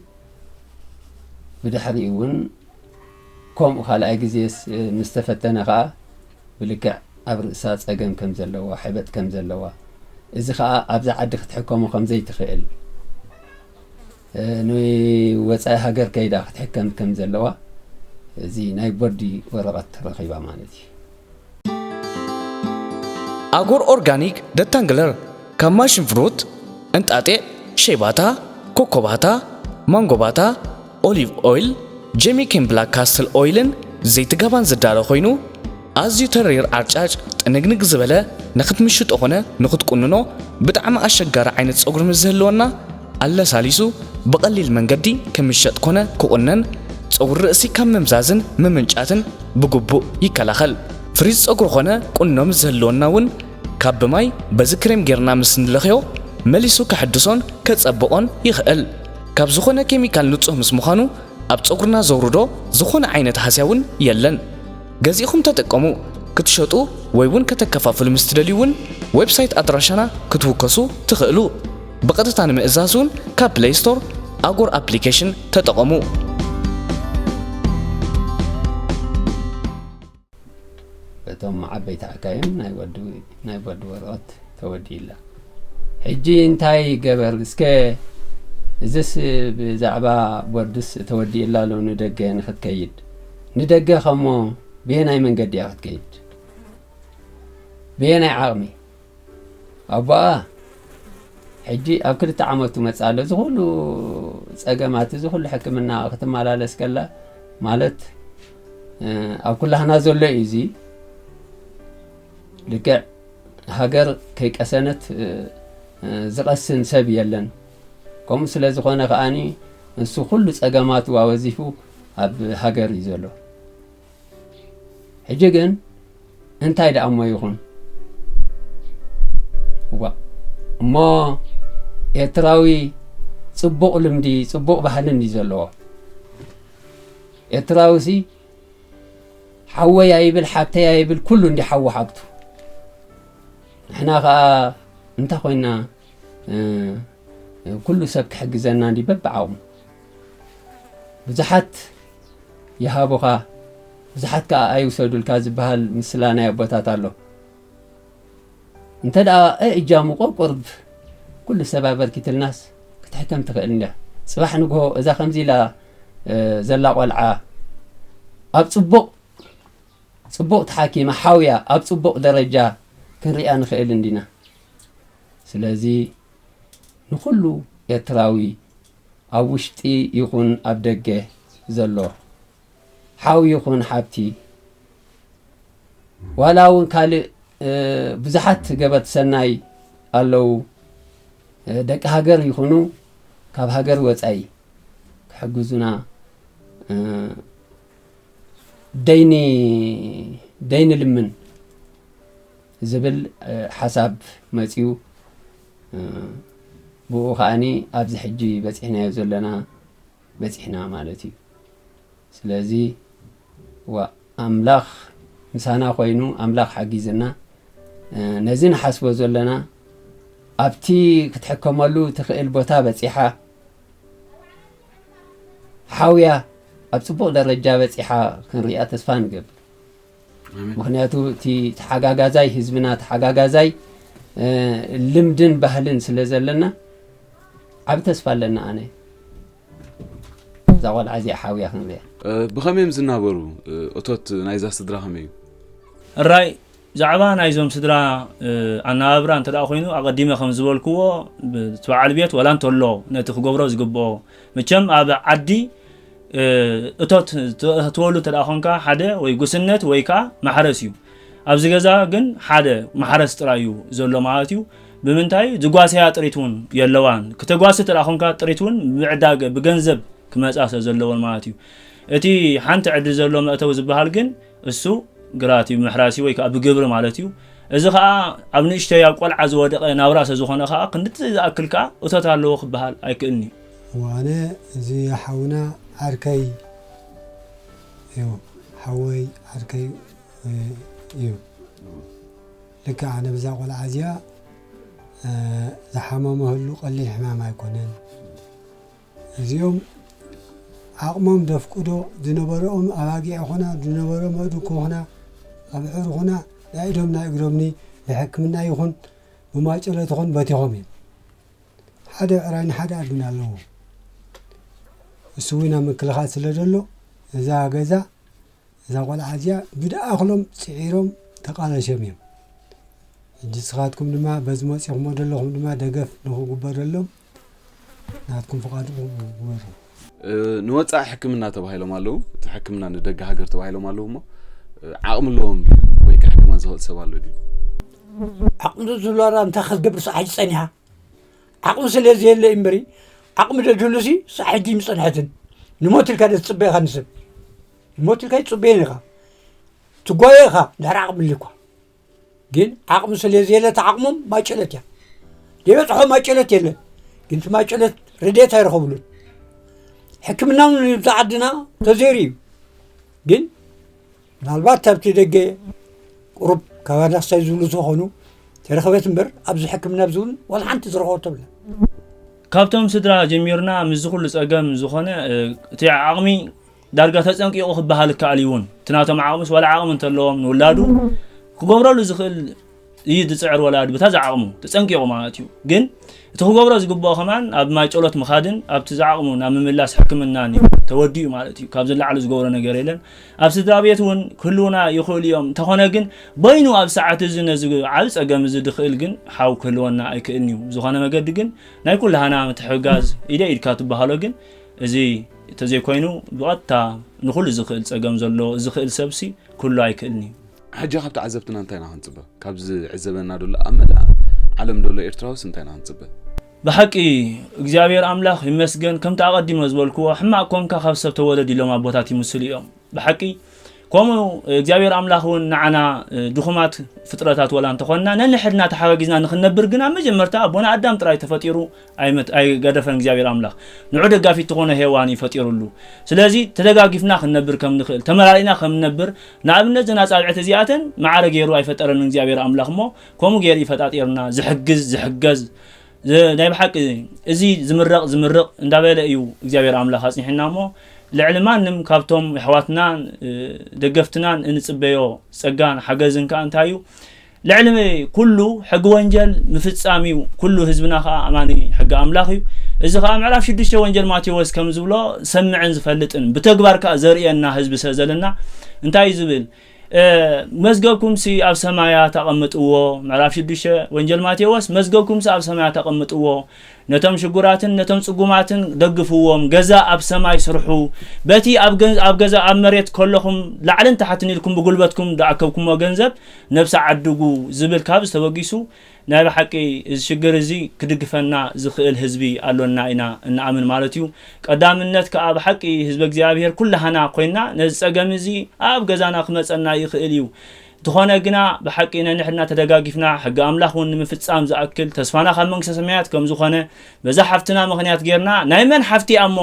ብድሕሪኡ እውን ከምኡ ካልኣይ ግዜ ስ-፣ ምስ ተፈተነ ኸኣ ብልክዕ ኣብ ርእሳ ጸገም ከም ዘለዋ፣ ሕበጥ ከም ዘለዋ፣ እዚ ኸኣ ኣብዛ ዓዲ ክትሕከሞ ከም ዘይትኽእል፣ ንወፃኢ ሃገር ከይዳ ክትሕከም ከም ዘለዋ እዚ ናይ ቦርዲ ወረቐት ረኺባ ማለት እዩ። ኣጎር ኦርጋኒክ ደታንግለር ካብ ማሽን ፍሩት፣ እንጣጢዕ፣ ሸይባታ፣ ኮኮባታ፣ ማንጎባታ፣ ኦሊቭ ኦይል፣ ጀሚኬን ብላክ ካስትል ኦይልን ዘይቲ ጋባን ዝዳሎ ኮይኑ፣ ኣዝዩ ተሪር ዓርጫጭ ጥንግንግ ዝበለ ንኽትምሽጦ ኾነ ንኽትቁንኖ ብጣዕሚ ኣሸጋሪ ዓይነት ጸጉሪ ምስ ዝህልወና ኣለሳሊሱ ብቐሊል መንገዲ ክምሸጥ ኮነ ክቑነን ጸጉሪ ርእሲ ካብ ምምዛዝን ምምንጫትን ብግቡእ ይከላኸል። ፍሪዝ ጸጉሪ ኾነ ቁኖ ምስ ዝህልወና እውን ካብ ብማይ በዚ ክሬም ጌርና ምስ ንለኽዮ መሊሱ ከሐድሶን ከጸብቖን ይኽእል። ካብ ዝኾነ ኬሚካል ንጹህ ምስ ምዃኑ ኣብ ጸጉርና ዘውርዶ ዝኾነ ዓይነት ሃስያ እውን የለን። ገዚእኹም ተጠቀሙ። ክትሸጡ ወይ እውን ከተከፋፍሉ ምስ ትደልዩ እውን ዌብሳይት ኣድራሻና ክትውከሱ ትኽእሉ። ብቐጥታ ንምእዛዝ እውን ካብ ፕለይ ስቶር ኣጎር ኣፕሊኬሽን ተጠቐሙ። እቶም ዓበይቲ ዓካይም ናይ ወዲ ናይ ወዲ ወረቐት ተወዲእላ። ሕጂ እንታይ ገበር እስከ? እዝስ ብዛዕባ ቦርድስ ተወዲእላ ኣሎ ንደገ ንኽትከይድ። ንደገ ኸሞ ብየናይ መንገዲ እያ ክትከይድ? ብየናይ ዓቕሚ? ኣቦኣ ሕጂ ኣብ ክልተ ዓመቱ መጽእ ኣሎ። እዚ ኩሉ ጸገማት፣ እዚ ኩሉ ሕክምና ክትመላለስ ከላ ማለት፣ እ፣ ኣብ ኩላህና ዘሎ እዩ እዚ። ልክዕ ሃገር ከይቀሰነት፣ እ፣ እ፣ ዝቐስን ሰብ የለን። ከምኡ ስለ ዝኾነ ከኣኒ ንሱ ኩሉ ጸገማቱ ኣወዚፉ ኣብ ሃገር እዩ ዘሎ። ሕጂ ግን እንታይ ደኣ እሞ ይኹን? እዋ፣ እሞ ኤርትራዊ ጽቡቕ ልምዲ፣ ጽቡቕ ባህሊ እንዲ ዘለዎ። ኤርትራዊሲ ሓወይ ኣይብል፣ ሓብተይ ኣይብል፣ ኩሉ እንዲ ሓዉ ሓብቱ። ንሕና ኸኣ እንታይ ኮይና፣ እ፣ ኩሉ ሰብ ክሕግዘና እንዲ በብዓቕሙ። ብዙሓት ይሃቡኻ፣ ብዙሓት ከኣ ኣይውሰዱልካ ዝበሃል ምስላ ናይ ኣቦታት ኣሎ። እንተ ደኣ እጃሙ ቁርቁርብ ኩሉ ሰብ ኣበርኪትልናስ ክትሕከም ትኽእል እንድያ። ጽባሕ ንግሆ እዛ ከምዚ ኢላ፣ እ፣ ዘላ ቆልዓ ኣብ ጽቡቕ፣ ጽቡቕ ተሓኪማ ሓውያ ኣብ ጽቡቕ ደረጃ ክንሪኣ ንኽእል እንዲና። ስለዚ ንኹሉ ኤርትራዊ ኣብ ውሽጢ ይኹን ኣብ ደገ ዘሎ ሓው ይኹን ሓብቲ፣ ዋላ እውን ካልእ፣ እ፣ ብዙሓት ገበርቲ ሰናይ ኣለዉ። እ፣ ደቂ ሃገር ይኹኑ ካብ ሃገር ወጻኢ ክሕግዙና፣ እ፣ ደይኒ፣ ደይኒ ልምን ዝብል፣ እ፣ ሓሳብ መጺኡ፣ እ፣ ብኡ ከኣኒ ኣብዚ ሕጂ በጺሕናዮ ዘለና በጺሕና ማለት እዩ። ስለዚ ዋ ኣምላኽ ምሳና ኮይኑ፣ ኣምላኽ ሓጊዝና፣ እ፣ ነዚ ንሓስቦ ዘለና ኣብቲ ክትሕከመሉ ትኽእል ቦታ በጺሓ፣ ሓውያ ኣብ ጽቡቕ ደረጃ በጺሓ ክንሪኣ ተስፋ ንገብር። ኣሜን። ምኽንያቱ እቲ ተሓጋጋዛይ ህዝብና፣ ተሓጋጋዛይ፣ እ፣ ልምድን ባህልን ስለ ዘለና ዓቢ ተስፋ ኣለና። ኣነ እዛ ቆልዓ እዚኣ ሓውያ ክንሪኣ። እ፣ ብኸመይ እዮም ዝናበሩ፣ እ፣ እቶት ናይዛ ስድራ ከመይ እዩ? እራይ፣ ብዛዕባ ናይዞም ስድራ፣ እ፣ ኣነባብራ እንተ ደኣ ኮይኑ፣ ኣቐዲመ ከም ዝበልክዎ፣ ብ-፣ እቲ በዓል ቤት ዋላ እንተሎ ነቲ ክገብሮ ዝግብኦ፣ መቸም ኣብ ዓዲ፣ እ፣ እቶት ት-፣ ትወሉ እንተ ደኣ ኾንካ፣ ሓደ ወይ ጉስነት ወይ ከኣ ማሕረስ እዩ። ኣብዚ ገዛ ግን ሓደ ማሕረስ ጥራይ እዩ ዘሎ ማለት እዩ። ብምንታይ? ዝጓሰያ ጥሪት እውን የለዋን። ክተጓሲ እንተ ደኣ ኾንካ፣ ጥሪት እውን ብዕዳገ፣ ብገንዘብ ክመጻ ስለ ዘለወን ማለት እዩ። እቲ ሓንቲ ዕድል ዘሎ መእተዊ ዝበሃል ግን እሱ ግራት እዩ፣ ምሕራስ እዩ ወይ ከኣ ብግብሪ ማለት እዩ። እዚ ከኣ ኣብ ንእሽተይ ኣብ ቆልዓ ዝወደቐ ናብራ ስለ ዝኾነ ከኣ ክንድቲ ዝኣክል ከኣ እቶት ኣለዎ ክበሃል ኣይክእልን እዩ። እወ፣ ኣነ እዚ ሓውና ዓርከይ እዩ፣ ሓወይ ዓርከይ፣ እ፣ እዩ። ልክዕ ኣነ ብዛ ቆልዓ እዚኣ፣ እ፣ ዝሓመመ ህሉ ቀሊል ሕማም ኣይኮነን። እዚኦም ዓቕሞም ዘፍቅዶ ዝነበረኦም ኣባጊዕ ይኹና፣ ዝነበሮም ኣእዱግ ይኹና፣ ኣብዑር ይኹና፣ ናይ ኢዶም ናይ እግሮምኒ ንሕክምና ይኹን ብማጨሎት ይኹን በቲኾም እዮም። ሓደ ብዕራይ ንሓደ ኣድግን ኣለዎ። እሱ እውን ኣብ ምክልኻል ስለ ዘሎ እዛ ገዛ እዛ ቆልዓ እዚኣ ብድኣኽሎም ጽዒሮም ተቓለሸም እዮም። ሕጂ ንስኻትኩም ድማ በዚ መጺኹሞ ዘለኹም ድማ ደገፍ ንኽግበረሎም ናትኩም ፍቓድ ግበሩ። ንወፃኢ ሕክምና ተባሂሎም ኣለዉ። እቲ ሕክምና ንደገ ሃገር ተባሂሎም ኣለዉ እሞ ዓቕሚ ኣለዎም ድዩ ወይ ከሕክማ ዝኽእል ሰብ ኣሎ ድዩ? ዓቕሚ ዝህልዋ እንታይ ክትገብር ሰዓት ጸኒሓ ዓቕሚ ስለ ዘየለ እምበሪ ዓቕሚ ደድህሉሲ ሳዕ ሕጂ ምጸንሐትን ንሞት ኢልካ ዶ ትጽበ ኢኻ ንሰብ ንሞት ኢልካ ይጽበየን ኢኻ ትጓየ ኢኻ ድሕሪ ዓቕሚ ልኳ ግን ዓቕሚ ስለ ዘየለ ተዓቕሞም ማጨለት እያ ዘይበጽሖ ማጨለት የለን ግን እቲ ማጨለት ረድኤት ኣይረኸብሉን ሕክምና እውን ይብዛ ዓድና ተዘይሩ እዩ ግን ምናልባት ኣብቲ ደገ ቁሩብ ካባና ክሳይ ዝብሉ ዝኾኑ ተረኸበት እምበር ኣብዚ ሕክምና ኣብዚ እውን ዋላ ሓንቲ ዝረኸበቶ ብላ ካብቶም ስድራ ጀሚርና ምስዚ ኩሉ ፀገም ዝኾነ እቲ ዓቕሚ ዳርጋ ተፀንቂቑ ክበሃል ይከኣል እዩ እውን እቲ ናቶም ዓቕምስ ዋላ ዓቕሚ እንተለዎም ንውላዱ ክገብረሉ ዝኽእል እዩ ዝፅዕር ወላዲ በታ ዝዓቕሙ ተፀንቂቑ ማለት እዩ ግን እቲ ክገብሮ ዝግብኦ ከማን ኣብ ማይ ጨሎት ምኻድን ኣብቲ ዝዓቕሙ ናብ ምምላስ ሕክምናን እዩ ተወዲኡ ማለት እዩ ካብዚ ላዕሊ ዝገብሮ ነገር የለን ኣብ ስድራ ቤት እውን ክህልውና ይኽእሉ እዮም እንተኾነ ግን በይኑ ኣብ ሰዓት እዚ ነዚ ዓብ ፀገም እዚ ድኽእል ግን ሓው ክህልወና ኣይክእልን እዩ ዝኾነ መገዲ ግን ናይ ኩላህና ምትሕጋዝ ኢደ ኢድካ ትበሃሎ ግን እዚ ተዘይኮይኑ ብቐጥታ ንኹሉ ዝኽእል ፀገም ዘሎ ዝኽእል ሰብሲ ክህሉ ኣይክእልን እዩ ሕጂ ካብ ተዓዘብትና እንታይ ኢና ክንፅበ? ካብዚ ዕዘበና ደሎ ኣብ መላእ ዓለም ደሎ ኤርትራውስ እንታይ ኢና ክንፅበ? ብሓቂ እግዚኣብሔር ኣምላኽ ይመስገን ከምቲ ኣቐዲመ ዝበልክዎ ሕማቕ ኮንካ ካብ ሰብ ተወለድ ኢሎም ኣቦታት ይምስሉ እዮም ብሓቂ ከምኡ እግዚኣብሔር ኣምላኽ እውን ንዓና ድኹማት ፍጥረታት ወላ እንተኾንና ነንሕድና ተሓጋጊዝና ንኽንነብር ግን ኣብ መጀመርታ ኣቦና ኣዳም ጥራይ ተፈጢሩ ኣይገደፈን እግዚኣብሔር ኣምላኽ ንዑ ደጋፊት ትኾነ ሄዋን እዩ ፈጢሩሉ ስለዚ ተደጋጊፍና ክንነብር ከም ንኽእል ተመላሊእና ከም ንነብር ንኣብነት ዘን ኣጻብዕቲ እዚኣተን ማዕረ ገይሩ ኣይፈጠረን እግዚኣብሔር ኣምላኽ እሞ ከምኡ ገይሩ እዩ ፈጣጢርና ዝሕግዝ ዝሕገዝ ናይ ብሓቂ እዚ ዝምረቕ ዝምርቕ እንዳበለ እዩ እግዚኣብሔር ኣምላኽ ኣጽኒሕና እሞ ልዕሊ ማንም ካብቶም ኣሕዋትናን ደገፍትናን እንጽበዮ ጸጋን ሓገዝን ከኣ እንታይ እዩ ልዕሊ ኩሉ ሕጊ ወንጀል ምፍጻም እዩ ኩሉ ህዝብና ከኣ ኣማኒ ሕጊ ኣምላኽ እዩ እዚ ከኣ ምዕራፍ ሽዱሽተ ወንጀል ማቴዎስ ከም ዝብሎ ሰምዕን ዝፈልጥን ብተግባር ከኣ ዘርእየና ህዝቢ ስለ ዘለና እንታይ እዩ ዝብል መዝገብኩምሲ ኣብ ሰማያት ኣቐምጥዎ ምዕራፍ ሽዱሽተ ወንጀል ማቴዎስ መዝገብኩምሲ ኣብ ሰማያት ኣቐምጥዎ ነቶም ሽጉራትን ነቶም ጽጉማትን ደግፍዎም ገዛ ኣብ ሰማይ ስርሑ በቲ ኣብ ገዛ ኣብ መሬት ከለኹም ላዕልን ታሕትን ኢልኩም ብጉልበትኩም ዝኣከብኩሞ ገንዘብ ነብሲ ዓድጉ ዝብል ካብ ዝተበጊሱ ናይ ብሓቂ እዚ ሽግር እዚ ክድግፈና ዝኽእል ህዝቢ ኣሎና ኢና እንኣምን ማለት እዩ ቀዳምነት ከኣ ብሓቂ ህዝቢ እግዚኣብሔር ኩላህና ኮይና ነዚ ጸገም እዚ ኣብ ገዛና ክመጸና ይኽእል እዩ እንተኾነ ግና ብሓቂ ነንሕድና ተደጋጊፍና ሕጊ ኣምላኽ እውን ንምፍጻም ዝኣክል ተስፋና ካብ መንግስተ ሰማያት ከም ዝኾነ በዛ ሓፍትና ምኽንያት ጌርና ናይ መን ሓፍቲ እያ እሞ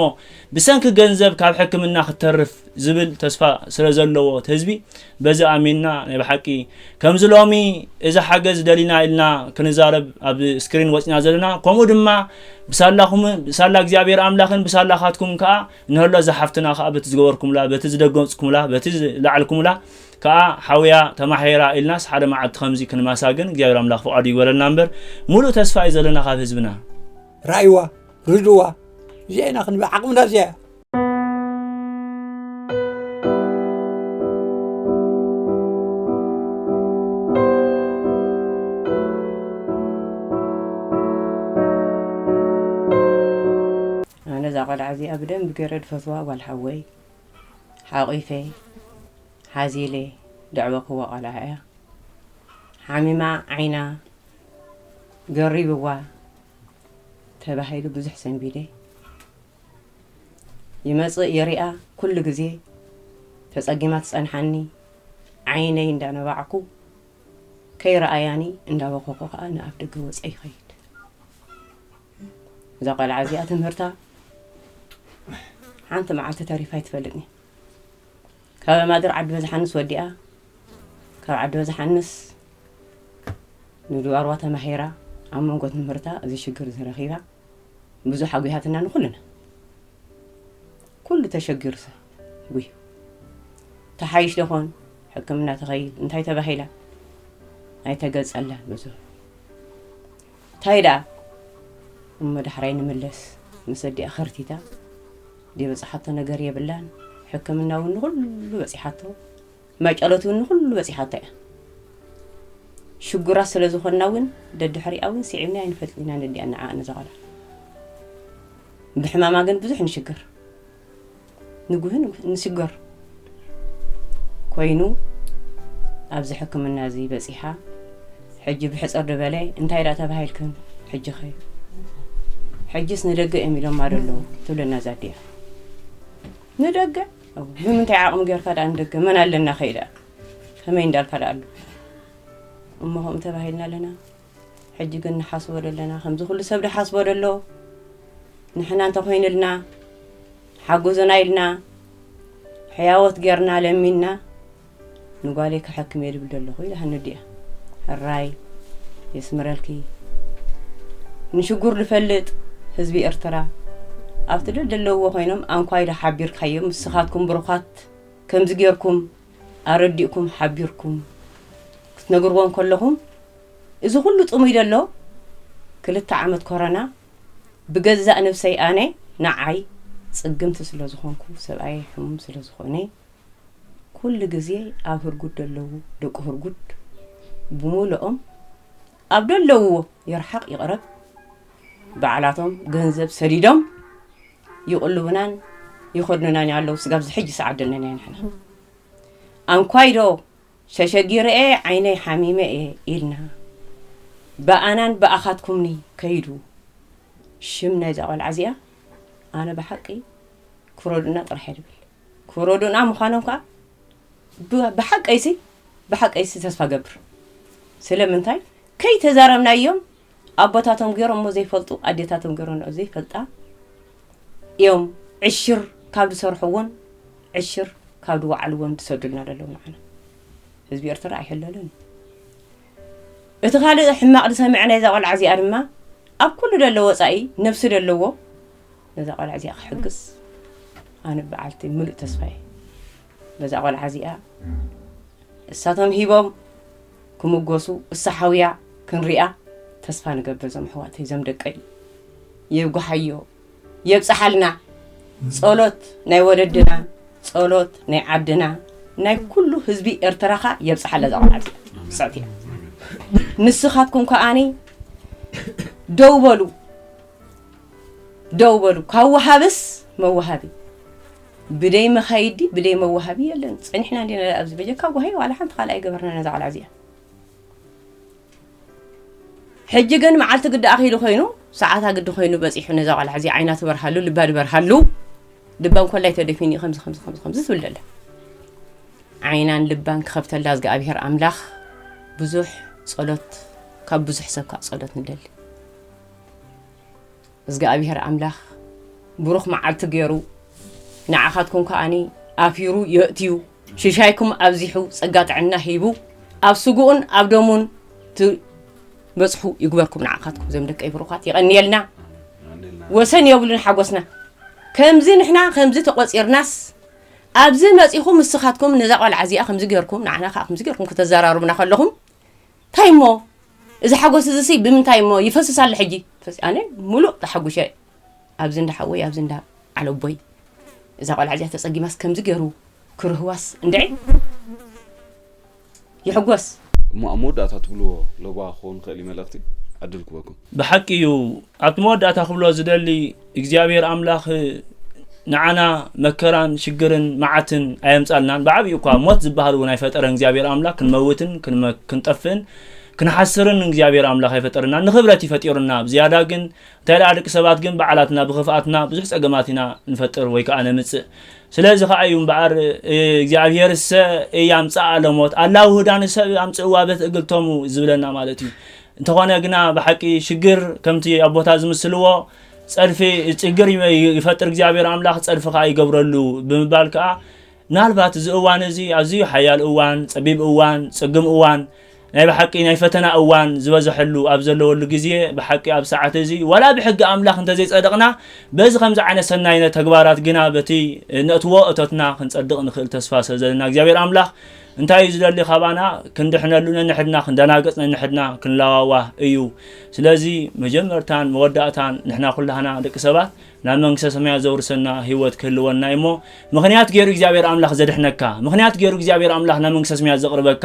ብሰንኪ ገንዘብ ካብ ሕክምና ክትተርፍ ዝብል ተስፋ ስለ ዘለዎ እቲ ህዝቢ በዚ ኣሚንና ናይ ብሓቂ ከምዚ ሎሚ እዚ ሓገዝ ደሊና ኢልና ክንዛረብ ኣብ ስክሪን ወፂና ዘለና ከምኡ ድማ ብሳላኹም ብሳላ እግዚኣብሔር ኣምላኽን ብሳላኻትኩም ከዓ እንህሎ እዛ ሓፍትና ከዓ በቲ ዝገበርኩምላ በቲ ዝደገፅኩምላ በቲ ዝለዓልኩምላ ከዓ ሓውያ ተማሒራ ኢልናስ ሓደ መዓልቲ ከምዚ ክንማሳግን እግዚኣብሔር ኣምላኽ ፍቓዱ ይግበረልና እምበር ሙሉእ ተስፋ እዩ ዘለና ካብ ህዝብና። ራእይዋ ርድዋ እዚኣ ኢና ክንብል ዓቕምና እዚኣ እያ። ኣነ እዛ ቆልዓ እዚኣ ብደንቢ ገይረ ድፈትዋ ጓል ሓወይ ሓቒፈ ሓዚለ ደዕበክዋ ቆልዓ እያ ሓሚማ ዓይና ገሪብዋ ተባሂሉ ብዙሕ ሰንቢደ ይመጽእ የሪኣ ኩሉ ግዜ ተጸጊማ ትጸንሓኒ ዓይነይ እንዳነባዕኩ ከይረኣያኒ እንዳበኸኹ ከኣ ንኣፍ ደገ ወጸ ይኸይድ እዛ ቆልዓ እዚኣ ትምህርታ ሓንቲ መዓልቲ ተሪፋ ኣይትፈልጥን ካብ ማድር ዓዲ በዝሓንስ ወዲኣ ካብ ዓዲ በዝሓንስ ንድዋርዋ ተማሂራ ኣብ መንጎ ትምህርታ እዚ ሽግር እዚ ረኺባ ብዙሕ ኣጒሃትና ንኹልና ኩሉ ተሸጊሩ ሰብ ጉዩ ተሓይሽ ደኾን ሕክምና ተኸይድ እንታይ ተባሂላ ኣይተገልጸላን ብዙ እንታይ ደኣ እሞ ዳሕራይ ንምለስ ምስ ኣዲኣ ኸርቲታ ዘይበጽሓቶ ነገር የብላን። ሕክምና እውን ንኹሉ በጺሓቶ፣ መጨሎት እውን ንኹሉ በጺሓቶ እያ። ሽጉራት ስለ ዝኾንና እውን ደድሕሪኣ እውን ስዒብና ኣይንፈልጥን ኢና ነዲኣ ንዓኣ ነዛ ቖልዓ። ብሕማማ ግን ብዙሕ ንሽገር፣ ንጉህን ንሽገር ኮይኑ ኣብዚ ሕክምና እዚ በጺሓ። ሕጂ ብሕጽር ዝበለ እንታይ ደኣ ተባሂልክን ሕጂ ኸ ሕጅስ ንደገ እዮም ኢሎማ ደለዉ ትብለና እዛ ኣዲኣ። ንደገ ብምንታይ ዓቕሚ ጌርካ ደኣ ንደገ መን ኣለና ኸይዳ ከመይ እንዳልካ ደኣ ኣሎ እሞ ከምኡ ተባሂልና ኣለና። ሕጂ ግን ንሓስቦ ደለና ከምዚ ኩሉ ሰብ ድሓስቦ ደሎ ንሕና እንተኾይንልና ሓጉዝና ኢልና ሕያወት ጌርና ለሚንና ንጓለይ ክሕክም እየ ድብል ደለኹ ኢላ ሃንዲያ። ሕራይ የስምረልኪ። ንሽጉር ዝፈልጥ ህዝቢ ኤርትራ ኣብቲ ደለዎ ኮይኖም ኣንኳይ ዶ ሓቢርካዮም ንስኻትኩም ብሩኻት ከምዚ ጌርኩም ኣረዲእኩም ሓቢርኩም ክትነግርዎም ከለኹም እዚ ኩሉ ጥሙይ ደሎ ክልተ ዓመት ኮረና ብገዛእ ነብሰይ ኣነ ንዓይ ጽግምቲ ስለ ዝኾንኩ ሰብኣየ ሕሙም ስለ ዝኾነ ኩሉ ግዜ ኣብ ህርጉድ ደለዉ ደቂ ህርጉድ ብምልኦም ኣብ ደለውዎ ይርሓቕ ይቕረብ ባዕላቶም ገንዘብ ሰዲዶም ይቕልቡናን ይኸድኑናን ኣለዉ። ስጋብ ዝሕጂ ሰዓት ደለና ንሕና ኣንኳይ ዶ ሸሸጊረ እየ ዓይነይ ሓሚመ እየ ኢልና ብኣናን ብኣኻትኩምኒ ከይዱ ሽም ናይዛ ቆልዓ እዚኣ ኣነ ብሓቂ ክረዱና ጥራሕ እየ ድብል። ክረዱና ምዃኖም ከዓ ብ- ብሓቀይሲ ብሓቀይሲ ተስፋ ገብር። ስለምንታይ ከይተዛረብናዮም ኣቦታቶም ገይሮም እሞ ዘይፈልጡ ኣዴታቶም ገይሮም ዘይፈልጣ እዮም። ዕሽር ካብ ዝሰርሕዎን ዕሽር ካብ ዝወዓልዎን ዝሰዱልና ዘለዉ ንዓና ህዝቢ ኤርትራ ኣይሕለሉን። እቲ ካልእ ሕማቕ ዝሰምዐ ናይዛ ቆልዓ እዚኣ ድማ ኣብ ኩሉ ደሎ ወፃኢ ነብሲ ደለዎ ነዛ ቆልዓ እዚኣ ክሕግዝ ኣነ በዓልቲ ምሉእ ተስፋ እየ። በዛ ቆልዓ እዚኣ እሳቶም ሂቦም ክምጎሱ እሳ ሓውያ ክንሪኣ ተስፋ ንገብር። ዞም ኣሕዋተይ ዞም ደቀይ የብጉሓዮ የብፅሓልና። ጸሎት ናይ ወለድና ጸሎት ናይ ዓድና ናይ ኩሉ ህዝቢ ኤርትራ ኸኣ የብፅሓላ እዛ ቆልዓ እዚኣ። ስዕቲ እያ። ንስኻትኩም ከኣኒ ደው በሉ ደው በሉ ካብ ወሃብስ መወሃቢ ብደይ መኻይዲ ብደይ መወሃቢ የለን። ጸኒሕና እንዲና ኣብዚ በጀካ ጓሂ ዋላ ሓንቲ ካልእ ኣይገበርና ነዛ ቆልዓ እዚኣ። ሕጂ ግን መዓልቲ ግዲ ኣኺሉ ኮይኑ ሰዓታ ግዲ ኮይኑ በጺሑ ነዛ ቆልዓ እዚኣ ዓይና ትበርሃሉ ልባ ትበርሃሉ ልባ እንኮላይ ተደፊኑ እዩ ከምዚ ከምዚ ከምዚ ከምዚ ትብል ደላ ዓይናን ልባን ክኸፍተላ እዝግኣብሄር ኣምላኽ ብዙሕ ጸሎት ካብ ብዙሕ ሰብ ከዓ ጸሎት ንደሊ። እዝግኣብሄር ኣምላኽ ብሩኽ መዓልቲ ገይሩ ንዓኻትኩም ከኣኒ ኣፊሩ የእትዩ ሽሻይኩም ኣብዚሑ ጸጋ ጥዕና ሂቡ ኣብ ስግኡን ኣብ ደሙን ትበጽሑ ይግበርኩም። ንዓኻትኩም ዘም ደቀይ ብሩኻት ይቐንየልና። ወሰን የብሉን ሓጎስና። ከምዚ ንሕና ከምዚ ተቖጺርናስ ኣብዚ መጺኹም ንስኻትኩም ነዛ ቆልዓ እዚኣ ከምዚ ገይርኩም ንዓና ከዓ ከምዚ ገይርኩም ከተዘራርቡና ከለኹም እንታይ እሞ እዚ ሓጎስ እዚ ሲ ብምንታይ እሞ ይፈስስ ኣሎ ሕጂ? ፈስ ኣነ ሙሉእ ተሓጉሸ ኣብዚ እንዳ ሓወይ ኣብዚ እንዳ ዓለቦይ እዛ ቆልዓ እዚኣ ተጸጊማስ ከምዚ ገይሩ ክርህዋስ እንድዒ ይሕጎስ። እሞ ኣብ መወዳእታ ትብልዎ ሎባ ክኸውን ክእል እዩ መልእኽቲ ዕድል ክበኩም። ብሓቂ እዩ ኣብቲ መወዳእታ ክብሎ ዝደሊ እግዚኣብሔር ኣምላኽ ንዓና መከራን ሽግርን መዓትን ኣየምጻልናን። ብዓብዩ እኳ ሞት ዝበሃል እውን ኣይፈጠረን እግዚኣብሔር ኣምላኽ። ክንመውትን ክንመ- ክንጠፍእን ክንሓስርን እግዚኣብሔር ኣምላኽ ኣይፈጠረናን። ንኽብረት እዩ ፈጢሩና። ብዝያዳ ግን እንታይ ደኣ ደቂ ሰባት ግን ባዕላትና ብኽፍኣትና ብዙሕ ጸገማት ኢና ንፈጥር ወይ ከኣ ነምጽእ። ስለዚ ከኣ እዩ እምበኣር እግዚኣብሔርሰ እያምጽኣ ለሞት ኣላ ውህዳንሰ ኣምጽእዋ በት እግልቶሙ ዝብለና ማለት እዩ። እንተኾነ ግና ብሓቂ ሽግር ከምቲ ኣቦታ ዝምስልዎ ጸድፊ ችግር ይፈጥር እግዚኣብሔር ኣምላኽ ጸድፊ ከኣ ይገብረሉ ብምባል ከኣ ምናልባት እዚ እዋን እዚ ኣዝዩ ሓያል እዋን፣ ጸቢብ እዋን፣ ጽግም እዋን፣ ናይ ብሓቂ ናይ ፈተና እዋን ዝበዝሐሉ ኣብ ዘለወሉ ግዜ ብሓቂ ኣብ ሰዓት እዚ ዋላ ብሕጊ ኣምላኽ እንተዘይጸደቕና በዚ ከምዚ ዓይነት ሰናይ ተግባራት ግና በቲ ነእትዎ እቶትና ክንጸድቕ ንኽእል ተስፋ ስለ ዘለና እግዚኣብሔር ኣምላኽ እንታይ እዩ ዝደሊ ካባና? ክንድሕነሉ ነንሕድና፣ ክንደናገጽ ነንሕድና፣ ክንለዋዋህ እዩ። ስለዚ መጀመርታን መወዳእታን ንሕና ኩላህና ደቂ ሰባት ናብ መንግስተ ሰማያት ዘውርሰና ህይወት ክህልወና እዩ እሞ፣ ምኽንያት ገይሩ እግዚኣብሔር ኣምላኽ ዘድሕነካ፣ ምኽንያት ገይሩ እግዚኣብሔር ኣምላኽ ናብ መንግስተ ሰማያት ዘቕርበካ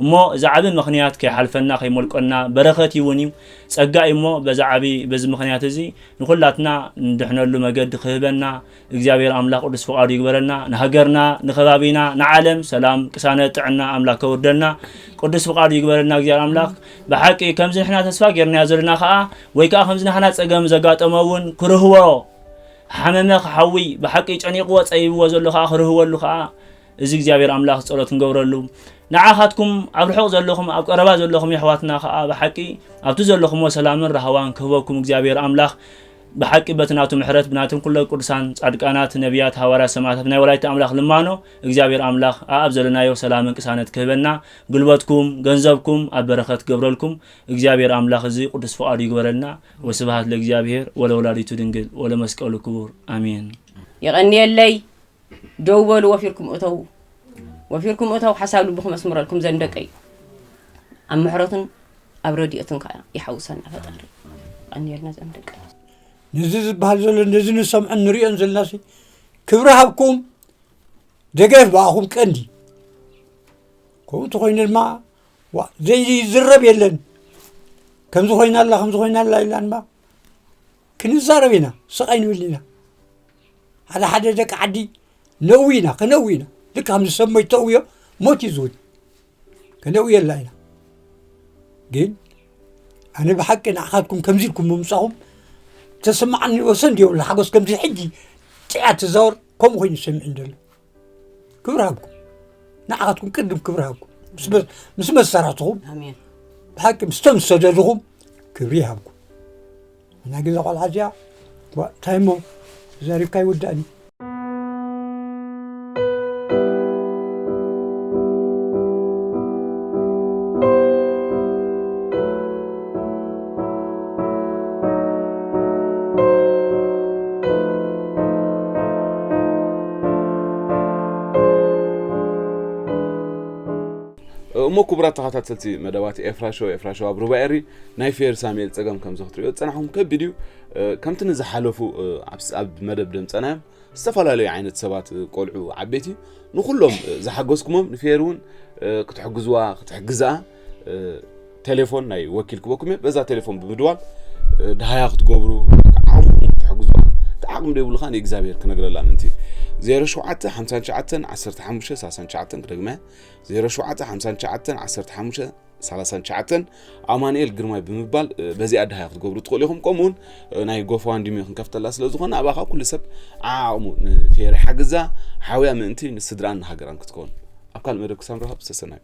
እሞ፣ እዚ ዓቢ ምኽንያት ከይሓልፈና ከይመልቆና በረኸት እውን እዩ፣ ጸጋ እዩ እሞ፣ በዚ ዓቢ በዚ ምኽንያት እዚ ንኹላትና ንድሕነሉ መገዲ ክህበና እግዚኣብሔር ኣምላኽ ቅዱስ ፍቓዱ ይግበረልና። ንሃገርና፣ ንኸባቢና፣ ንዓለም ሰላም፣ ቅሳነት፣ ጥዕና ኣምላኽ ከውርደልና ቅዱስ ፍቓዱ ይግበረልና እግዚኣብሔር ኣምላኽ። ብሓቂ ከምዚ ንሕና ተስፋ ጌርናዮ ዘለና ኸኣ፣ ወይ ከኣ ከምዚ ንሕና ጸገም ዘጋጠሞ እውን ክርህዎ፣ ሓመመ ክሓዊ ብሓቂ ጨኒቕዎ ጸይብዎ ዘሎ ኸኣ ክርህወሉ ኸኣ እዚ እግዚኣብሔር ኣምላኽ ጸሎት ክንገብረሉ፣ ንዓኻትኩም ኣብ ርሑቕ ዘለኹም፣ ኣብ ቀረባ ዘለኹም የሕዋትና ኸኣ ብሓቂ ኣብቲ ዘለኹምዎ ሰላምን ራህዋን ክህበኩም እግዚኣብሔር ኣምላኽ ብሓቂ በቲ ናቱ ምሕረት ብናቶም ኩሎም ቅዱሳን ጻድቃናት፣ ነቢያት፣ ሃዋርያት፣ ሰማዕታት ናይ ወላዲተ ኣምላኽ ልማኖ እግዚኣብሔር ኣምላኽ ኣኣብ ዘለናዮ ሰላምን ቅሳነት ክህበና፣ ጉልበትኩም፣ ገንዘብኩም ኣብ በረኸት ክገብረልኩም እግዚኣብሔር ኣምላኽ እዚ ቅዱስ ፍቓዱ ይግበረልና። ወስብሐት ለእግዚኣብሔር ወለወላዲቱ ድንግል ወለመስቀሉ ክቡር። ኣሜን። የቐንየለይ። ደው በሉ፣ ወፊርኩም እተዉ፣ ወፊርኩም እተዉ፣ ሓሳብ ልብኹም ኣስምረልኩም ዘን ደቀይ። ኣብ ምሕረቱን ኣብ ረድኤቱን ከኣ ይሓውሰና ፈጣሪ። የቐንየልና ዘን ደቀይ። ነዚ ዝበሃል ዘሎ፣ ነዚ ንሰምዖን ንሪኦን ዘለናሲ ክብሪ ሃብኩም። ደገፍ ብኣኹም ቀንዲ። ከምኡ እንተኾይኑ ድማ ዋ ዘይዝረብ የለን። ከምዚ ኮይና ኣላ፣ ከምዚ ኮይና ኣላ ኢልና ድማ ክንዛረብ ኢና፣ ስቕ ኣይንብል ኢና። ሓደ ሓደ ደቂ ዓዲ ነእዊ ኢና፣ ከነእዊ ኢና። ልክ ከምዚ ሰብ ሞይቱ ተእውዮ ሞት እዩ ዝብል። ከነእውየላ ኢና። ግን ኣነ ብሓቂ ንዓኻትኩም ከምዚ ኢልኩም ምምጻኹም ተሰማዓኒ ወሰን ድየብሉ ሓጎስ። ከምዚ ሕጂ ጥያ ትዛወር ከምኡ ኮይኑ ሰሚዕን ዘሎ። ክብሪ ሃብኩም። ንዓኻትኩም ቅድም ክብሪ ሃብኩም። ምስ መ- ምስ መሳርሕትኹም ኣሜን። ብሓቂ ምስቶም ዝሰደድኹም ክብሪ ይሃብኩም። እና ግን እዛ ቆልዓ እዚኣ ዋ፣ እንታይ እሞ ተዛሪብካ ይወዳእኒ። እሞ ክቡራት ተኸታተልቲ መደባት ኤፍራ ሾው፣ ኤፍራ ሾው ኣብ ሩባ ኤሪ ናይ ፌር ሳሙኤል ጸገም ከምዚ ክትሪኦ ዝጸናሕኩም ከቢድ እዩ። ከምቲ ንዝሓለፉ ኣብ መደብ ደምጸናዮም ዝተፈላለዩ ዓይነት ሰባት፣ ቆልዑ፣ ዓበይቲ፣ ንኹሎም ዝሓገዝኩሞም ንፌር እውን ክትሕግዝዋ ክትሕግዝኣ ቴሌፎን ናይ ወኪል ክበኩም እየ። በዛ ቴሌፎን ብምድዋል ድሃያ ክትገብሩ ዓቕምኩም ክትሕግዝዋ፣ እቲ ዓቕሚ ደይብሉ ከዓ ንእግዚኣብሔር ክነግረላ ምእንቲ። ዜሮ ሸውዓተ ሓምሳን ትሽዓተን ዓሰርተ ሓሙሽተ ሰላሳን ትሽዓተን ክደግመ፣ ዜሮ ሸውዓተ ሓምሳን ትሽዓተን ዓሰርተ ሓሙሽተ ሰላሳን ትሽዓተን ኣማኑኤል ግርማይ ብምባል በዚኣ ድሃያ ክትገብሩ ትኽእሉ ኢኹም። ከምኡ እውን ናይ ጎፋንድሚ ክንከፍተላ ስለ ዝኾነ ኣባኻ ኩሉ ሰብ ዓቕሙ ንፌር ሓግዛ ሓውያ ምእንቲ ንስድራን ንሃገራን ክትከውን። ኣብ ካልእ መደብ ክሳብ ንራኸብ ሰሰናዩ።